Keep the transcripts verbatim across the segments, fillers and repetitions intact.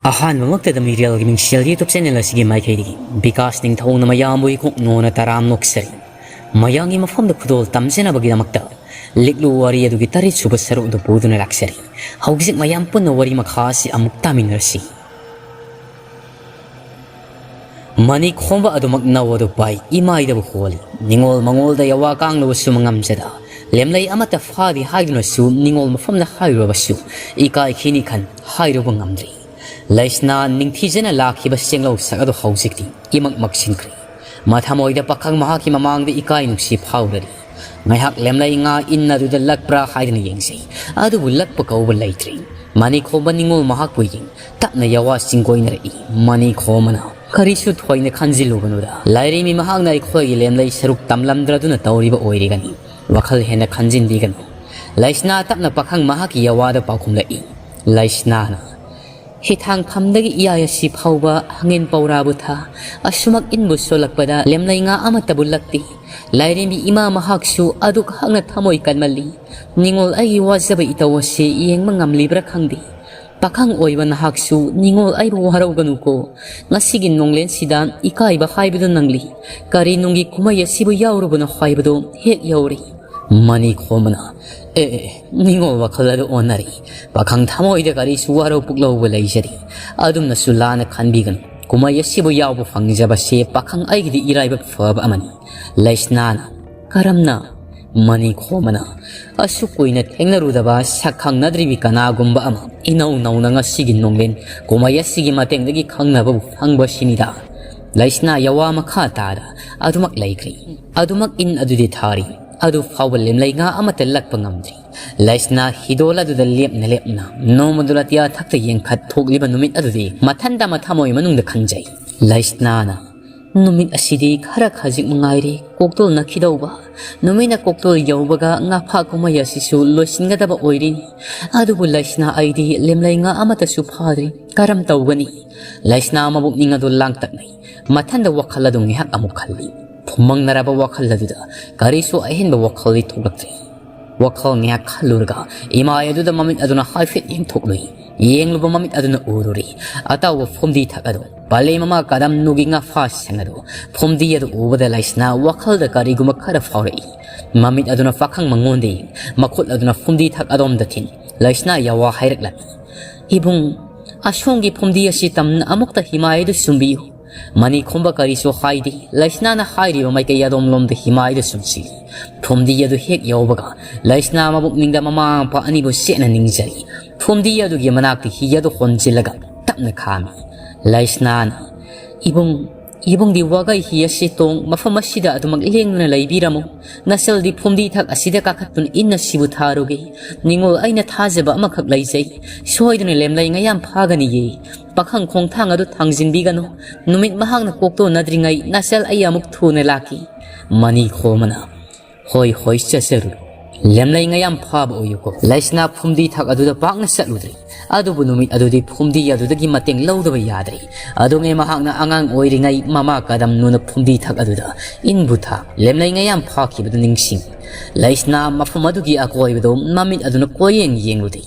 ꯑꯍꯥꯟꯕꯃꯛꯇꯗ ꯃꯤꯔꯦꯜꯒꯤ ꯃꯤꯡꯁꯦꯜ YouTube channel ꯑꯁꯤꯒꯤ ꯃꯥꯏꯀꯩꯗꯒꯤ ꯕꯤꯀꯥꯁ ꯅꯤꯡꯊꯧꯅ ꯃꯌꯥꯝꯕꯨ ꯏꯀꯣꯛ ꯅꯣꯅ ꯇꯔꯥꯝ ꯅꯣꯛꯆꯔꯤ꯫ ꯃꯌꯥꯝꯒꯤ ꯃꯐꯝꯗ ꯈꯨꯗꯣꯜ ꯇꯝꯖꯅꯕꯒꯤꯗꯃꯛꯇ ꯂꯤꯛꯂꯨ ꯋꯥꯔꯤ ꯑꯗꯨꯒꯤ ꯇꯔꯦꯠ ꯁꯨꯕ ꯁꯔꯨꯛ ꯑꯗꯨ ꯄꯨꯗꯨꯅ ꯂꯥꯛꯆꯔꯤ꯫ ꯍꯧꯖꯤꯛ ꯃꯌꯥꯝ ꯄꯨꯟꯅ ꯋꯥꯔꯤ ꯃꯈꯥ ꯑꯁꯤ ꯑꯃꯨꯛ ꯇꯥꯃꯤꯟꯅꯔꯁꯤ꯫ ꯃꯅꯤ ꯈꯣꯝꯕ ꯑꯗꯨꯃꯛ ꯅꯧ ꯑꯗꯨ ꯄꯥꯏ ꯏꯃꯥꯏꯗꯕꯨ ꯍꯣꯜꯂꯤ꯫ ꯅꯤꯉꯣꯜ ꯃꯉꯣꯜꯗ ꯌꯥꯋꯥ ꯀꯥꯡꯂꯕꯁꯨ ꯃꯉꯝꯖꯗ, ꯂꯦꯝꯂꯩ ꯑꯃꯠꯇ ꯐꯥꯗꯦ ꯍꯥꯏꯗꯨꯅꯁꯨ ꯅꯤꯉꯣꯜ ꯃꯐꯝꯗ ꯍꯥꯏꯔꯨꯔꯕꯁꯨ ꯏꯀꯥꯏꯈꯤꯅꯤ ꯈꯟ ꯍꯥꯏꯔꯨꯕ ꯉꯝꯗ꯭ꯔꯤ꯫ ꯂꯩꯁꯅꯥ ꯅꯤꯡꯊꯤꯖꯅ ꯂꯥꯛꯈꯤꯕ ꯆꯦꯡꯂꯧ ꯁꯛ ꯑꯗꯨ ꯍꯧꯖꯤꯛꯇꯤ ꯏꯃꯛ ꯃꯛꯁꯤꯟꯈ꯭ꯔꯦ꯫ ꯃꯊꯃꯣꯏꯗ ꯄꯥꯈꯪ ꯃꯍꯥꯛꯀꯤ ꯃꯃꯥꯡꯗ ꯏꯀꯥꯏ ꯅꯨꯡꯁꯤ ꯐꯥꯎꯔꯔꯤ꯫ ꯉꯥꯏꯍꯥꯛ ꯂꯦꯝꯂꯩ ꯉꯥ ꯏꯟ ꯑꯗꯨꯗ ꯂꯛꯄ꯭ꯔꯥ ꯍꯥꯏꯗꯨꯅ ꯌꯦꯡꯖꯩ, ꯑꯗꯨꯕꯨ ꯂꯛꯄ ꯀꯧꯕ ꯂꯩꯇ꯭ꯔꯤ꯫ ꯃꯅꯤ ꯈꯣꯝꯕ ꯅꯤꯉꯣꯜ ꯃꯍꯥꯛꯄꯨ ꯌꯦꯡ ꯇꯞꯅ ꯌꯥꯋꯥ ꯆꯤꯡꯒꯣꯏꯅꯔꯛꯏ꯫ ꯃꯅꯤ ꯈꯣꯝꯕꯅ, "ꯀꯔꯤꯁꯨ ꯊꯣꯏꯅ ꯈꯟꯖꯤꯜꯂꯨꯒꯅꯨꯗ, ꯂꯥꯏꯔꯦꯝꯕꯤ ꯃꯍꯥꯛꯅ ꯑꯩꯈꯣꯏꯒꯤ ꯂꯦꯝꯂꯩ ꯁꯔꯨꯛ ꯇꯝꯂꯝꯗ꯭ꯔꯗꯨꯅ ꯇꯧꯔꯤꯕ ꯑꯣꯏꯔꯤꯒꯅꯤ꯫ ꯋꯥꯈꯜ ꯍꯦꯟꯅ ꯈꯟꯖꯤꯟꯕꯤꯒꯅꯨ꯫" ꯂꯩꯁꯅꯥ ꯇꯞꯅ ꯄꯥꯈꯪ ꯃꯍꯥꯛꯀꯤ ꯌꯥꯋꯥꯗ ꯄꯥꯎꯈꯨꯝꯂꯛꯏ꯫ ꯂꯩꯁꯅꯥꯅ, "ꯍꯤꯊꯥꯡꯐꯝꯗꯒꯤ ꯏꯌꯥꯏ ꯑꯁꯤ ꯐꯥꯎꯕ ꯍꯪꯉꯦꯟ ꯄꯧꯔꯥꯕꯨ ꯊꯥ, ꯑꯁꯨꯃꯛ ꯏꯟꯕꯨ ꯁꯣꯜꯂꯛꯄꯗ ꯂꯦꯝꯂꯩ ꯉꯥ ꯑꯃꯠꯇꯕꯨ ꯂꯛꯇꯦ꯫ ꯂꯥꯏꯔꯦꯝꯕꯤ ꯏꯃꯥ ꯃꯍꯥꯛꯁꯨ ꯑꯗꯨꯛ ꯍꯛꯅ ꯊꯃꯣꯏ ꯀꯟꯃꯜꯂꯤ꯫ ꯅꯤꯉꯣꯜ ꯑꯩꯒꯤ ꯋꯥꯖꯕ ꯏꯇꯧ ꯑꯁꯤ ꯌꯦꯡꯕ ꯉꯝꯂꯤꯕ꯭ꯔꯥ ꯈꯪꯗꯦ꯫ ꯄꯥꯈꯪ ꯑꯣꯏꯕ ꯅꯍꯥꯛꯁꯨ ꯅꯤꯉꯣꯜ ꯑꯩꯕꯨ ꯋꯥꯔꯧꯒꯅꯨꯀꯣ꯫ ꯉꯁꯤꯒꯤ ꯅꯣꯡꯂꯦꯟꯁꯤꯗ ꯏꯀꯥꯏꯕ ꯍꯥꯏꯕꯗꯨ ꯅꯪꯂꯤ꯫ ꯀꯔꯤ ꯅꯨꯡꯒꯤ ꯀꯨꯝꯍꯩ ꯑꯁꯤꯕꯨ ꯌꯥꯎꯔꯨꯕꯅꯣ ꯍꯥꯏꯕꯗꯨ ꯍꯦꯛ ꯌꯧꯔꯦ꯫" ꯃꯅꯤ ꯈꯣꯝꯕꯅ, "ꯑꯦ, ꯑꯦ, ꯅꯤꯉꯣꯜ ꯋꯥꯈꯜ ꯑꯗꯨ ꯑꯣꯟꯅꯔꯤ꯫ ꯄꯥꯈꯪ ꯊꯃꯣꯏꯗ ꯀꯔꯤꯁꯨ ꯋꯥꯔꯧ ꯄꯨꯛꯂꯧꯕ ꯂꯩꯖꯔꯤ꯫ ꯑꯗꯨꯝꯅꯁꯨ ꯂꯥꯟꯅ ꯈꯟꯕꯤꯒꯅꯨ꯫ ꯀꯨꯝꯍꯩ ꯑꯁꯤꯕꯨ ꯌꯥꯎꯕ ꯐꯪꯖꯕꯁꯦ ꯄꯥꯈꯪ ꯑꯩꯒꯤꯗꯤ ꯏꯔꯥꯏꯕꯛ ꯐꯕ ꯑꯃꯅꯤ꯫" ꯂꯩꯁꯅꯥꯅ, "ꯀꯔꯝꯅ?" ꯃꯅꯤ ꯈꯣꯝꯕꯅ, "ꯑꯁꯨꯛ ꯀꯨꯏꯅ ꯊꯦꯡꯅꯔꯨꯗꯕ, ꯁꯛ ꯈꯪꯅꯗ꯭ꯔꯤꯕꯤ ꯀꯅꯥꯒꯨꯝꯕ ꯑꯃ ꯏꯅꯧ ꯅꯧꯅ ꯉꯁꯤꯒꯤ ꯅꯣꯡꯂꯦꯟ ꯀꯨꯝꯍꯩ ꯑꯁꯤꯒꯤ ꯃꯇꯦꯡꯗꯒꯤ ꯈꯪꯅꯕꯕꯨ ꯐꯪꯕꯁꯤꯅꯤꯗ꯫" ꯂꯩꯁꯅꯥ ꯌꯥꯋꯥ ꯃꯈꯥ ꯇꯥꯗ ꯑꯗꯨꯃꯛ ꯂꯩꯈ꯭ꯔꯦ꯫ ꯑꯗꯨꯃꯛ ꯏꯟ ꯑꯗꯨꯗꯤ ꯊꯥꯔꯤ꯫ ꯑꯗꯨ ꯐꯥꯎꯕ ꯂꯦꯝꯂꯩ ꯉꯥ ꯑꯃꯠꯇ ꯂꯛꯄ ꯉꯝꯗ꯭ꯔꯤ꯫ ꯂꯩꯁꯅꯥ ꯍꯤꯗꯣꯜ ꯑꯗꯨꯗ ꯂꯦꯞꯅ ꯂꯦꯞꯅ ꯅꯣꯡꯃꯗꯨ ꯑꯇꯤꯌꯥ ꯊꯛꯇ ꯌꯦꯡꯈꯠ ꯊꯣꯛꯂꯤꯕ ꯅꯨꯃꯤꯠ ꯑꯗꯨꯗꯤ ꯃꯊꯟꯇ ꯃꯊꯃꯣꯏ ꯃꯅꯨꯡꯗ ꯈꯟꯖꯩ꯫ ꯂꯩꯁꯅꯥꯅ, "ꯅꯨꯃꯤꯠ ꯑꯁꯤꯗꯤ ꯈꯔ ꯈꯖꯤꯛ ꯃꯉꯥꯏꯔꯦ ꯀꯣꯛꯇꯣꯜ ꯅꯛꯈꯤꯗꯧꯕ꯫ ꯅꯨꯃꯤꯠꯅ ꯀꯣꯛꯇꯣꯜ ꯌꯧꯕꯒ ꯉꯥꯐꯥ ꯀꯨꯝꯍꯩ ꯑꯁꯤꯁꯨ ꯂꯣꯏꯁꯤꯟꯒꯗꯕ ꯑꯣꯏꯔꯤꯅꯤ꯫ ꯑꯗꯨꯕꯨ ꯂꯩꯁꯅꯥ, ꯑꯩꯗꯤ ꯂꯦꯝꯂꯩ ꯉꯥ ꯑꯃꯠꯇꯁꯨ ꯐꯥꯗ꯭ꯔꯤ꯫ ꯀꯔꯝ ꯇꯧꯒꯅꯤ?" ꯂꯩꯁꯅꯥ ꯃꯕꯨꯛꯅꯤꯡ ꯑꯗꯨ ꯂꯥꯡꯇꯛꯅꯩ꯫ ꯃꯊꯟꯗ ꯋꯥꯈꯜ ꯑꯗꯨ ꯉꯥꯏꯍꯥꯛ ꯑꯃꯨꯛ ꯈꯜꯂꯤ꯫ ꯐꯨꯝꯃꯪꯅꯔꯕ ꯋꯥꯈꯜ ꯑꯗꯨꯗ ꯀꯔꯤꯁꯨ ꯑꯍꯦꯟꯕ ꯋꯥꯈꯜꯗꯤ ꯊꯣꯛꯂꯛꯇ꯭ꯔꯤ꯫ ꯋꯥꯈꯜ ꯉꯥꯏꯍꯥꯛ ꯈꯜꯂꯨꯔꯒ ꯏꯃꯥꯏ ꯑꯗꯨꯗ ꯃꯃꯤꯠ ꯑꯗꯨꯅ ꯍꯥꯏꯐꯦꯠ ꯌꯦꯡꯊꯣꯛꯂꯨꯏ꯫ ꯌꯦꯡꯂꯨꯕ ꯃꯃꯤꯠ ꯑꯗꯨꯅ ꯎꯔꯨꯔꯤ꯫ ꯑꯇꯥꯎꯕ ꯐꯨꯝꯗꯤ ꯊꯛ ꯑꯗꯨ, ꯄꯂꯦꯝ ꯃꯃꯥ ꯀꯗꯝꯅꯨꯒꯤ ꯉꯥꯐꯥꯁꯤꯡ ꯑꯗꯨ꯫ ꯐꯨꯝꯗꯤ ꯑꯗꯨ ꯎꯕꯗ ꯂꯩꯁꯅꯥ ꯋꯥꯈꯜꯗ ꯀꯔꯤꯒꯨꯝꯕ ꯈꯔ ꯐꯥꯎꯔꯛꯏ꯫ ꯃꯃꯤꯠ ꯑꯗꯨꯅ ꯄꯥꯈꯪ ꯃꯉꯣꯟꯗ ꯌꯦꯡ, ꯃꯈꯨꯠ ꯑꯗꯨꯅ ꯐꯨꯝꯗꯤ ꯊꯛ ꯑꯗꯣꯝꯗ ꯊꯤꯟ꯫ ꯂꯩꯁꯅꯥ ꯌꯥꯋꯥ ꯍꯥꯏꯔꯛꯂꯝꯃꯤ, "ꯏꯕꯨꯡ, ꯑꯁꯣꯝꯒꯤ ꯐꯨꯝꯗꯤ ꯑꯁꯤ ꯇꯝꯅ ꯑꯃꯨꯛꯇ ꯍꯤꯃꯥꯏ ꯑꯗꯨ ꯁꯨꯝꯕꯤꯌꯨ꯫ ꯃꯅꯤ ꯈꯣꯝꯕ ꯀꯔꯤꯁꯨ ꯍꯥꯏꯗꯦ꯫ ꯂꯩꯁꯅꯥꯅ ꯍꯥꯏꯔꯤꯕ ꯃꯥꯏꯀꯩ ꯑꯗꯣꯝꯂꯣꯝꯗ ꯍꯤꯃꯥꯏꯗꯨ ꯁꯨꯝꯁꯤ"꯫ ꯐꯨꯝꯗꯤ ꯑꯗꯨ ꯍꯦꯛ ꯌꯧꯕꯒ ꯂꯩꯁꯅꯥ ꯃꯕꯨꯛꯅꯤꯡꯗ ꯃꯃꯥ ꯃꯄꯥ ꯑꯅꯤꯕꯨ ꯆꯦꯠꯅ ꯅꯤꯡꯖꯔꯤ꯫ ꯐꯨꯝꯗꯤ ꯑꯗꯨꯒꯤ ꯃꯅꯥꯛꯇ ꯍꯤ ꯑꯗꯨ ꯍꯣꯟꯖꯤꯜꯂꯒ ꯇꯞꯅ ꯈꯥꯝꯃꯤ꯫ ꯂꯩꯁꯅꯥꯅ, "ꯏꯕꯨꯡ, ꯏꯕꯨꯡꯗꯤ ꯋꯥꯒꯩ ꯍꯤ ꯑꯁꯤ ꯇꯣꯡ, ꯃꯐꯝ ꯑꯁꯤꯗ ꯑꯗꯨꯃꯛ ꯂꯦꯡꯗꯨꯅ ꯂꯩꯕꯤꯔꯝꯃꯨ꯫ ꯅꯆꯜꯗꯤ ꯐꯨꯝꯗꯤ ꯊꯛ ꯑꯁꯤꯗ ꯀꯥꯈꯠꯇꯨꯅ ꯏꯟ ꯑꯁꯤꯕꯨ ꯊꯥꯔꯨꯒꯦ꯫ ꯅꯤꯡꯉꯣꯜ, ꯑꯩꯅ ꯊꯥꯖꯕ ꯑꯃꯈꯛ ꯂꯩꯖꯩ꯫ ꯁꯣꯏꯗꯨꯅ ꯂꯦꯝꯂꯩ ꯉꯌꯥꯝ ꯐꯥꯒꯅꯤꯌꯦ꯫ ꯄꯥꯈꯪ ꯈꯣꯡꯊꯥꯡ ꯑꯗꯨ ꯊꯥꯡꯖꯤꯟꯕꯤꯒꯅꯨ꯫ ꯅꯨꯃꯤꯠ ꯃꯍꯥꯛꯅ ꯀꯣꯛꯇꯣꯟꯅꯗ꯭ꯔꯤꯉꯩ ꯅꯆꯜ ꯑꯩ ꯑꯃꯨꯛ ꯊꯨꯅ ꯂꯥꯛꯈꯤ"꯫ ꯃꯅꯤ ꯈꯣꯝꯕꯅ, "ꯍꯣꯏ, ꯍꯣꯏ, ꯆꯠꯆꯔꯨ꯫ ꯂꯦꯝꯂꯩ ꯉꯌꯥꯝ ꯐꯥꯕ ꯑꯣꯏꯌꯨꯀꯣ"꯫ ꯂꯩꯁꯅꯥ ꯐꯨꯝꯗꯤ ꯊꯛ ꯑꯗꯨꯗ ꯄꯥꯛꯅ ꯆꯠꯂꯨꯗ꯭ꯔꯤ꯫ ꯑꯗꯨꯕꯨ ꯅꯨꯃꯤꯠ ꯑꯗꯨꯗꯤ ꯐꯨꯝꯗꯤ ꯑꯗꯨꯗꯒꯤ ꯃꯇꯦꯡ ꯂꯧꯗꯕ ꯌꯥꯗ꯭ꯔꯦ꯫ ꯑꯗꯨꯉꯩ ꯃꯍꯥꯛꯅ ꯑꯉꯥꯡ ꯑꯣꯏꯔꯤꯉꯩ ꯃꯃꯥ ꯀꯗꯝꯅꯨꯅ ꯐꯨꯝꯗꯤ ꯊꯛ ꯑꯗꯨꯗ ꯏꯟꯕꯨ ꯊꯥ, ꯂꯦꯝꯂꯩ ꯉꯌꯥꯝ ꯐꯥꯈꯤꯕꯗꯨ ꯅꯤꯡꯁꯤꯡ꯫ ꯂꯩꯁꯅꯥ ꯃꯐꯝ ꯑꯗꯨꯒꯤ ꯑꯀꯣꯏꯕꯗꯨ ꯃꯃꯤꯠ ꯑꯗꯨꯅ ꯀꯣꯏꯌꯦꯡ ꯌꯦꯡꯂꯨꯗꯦ꯫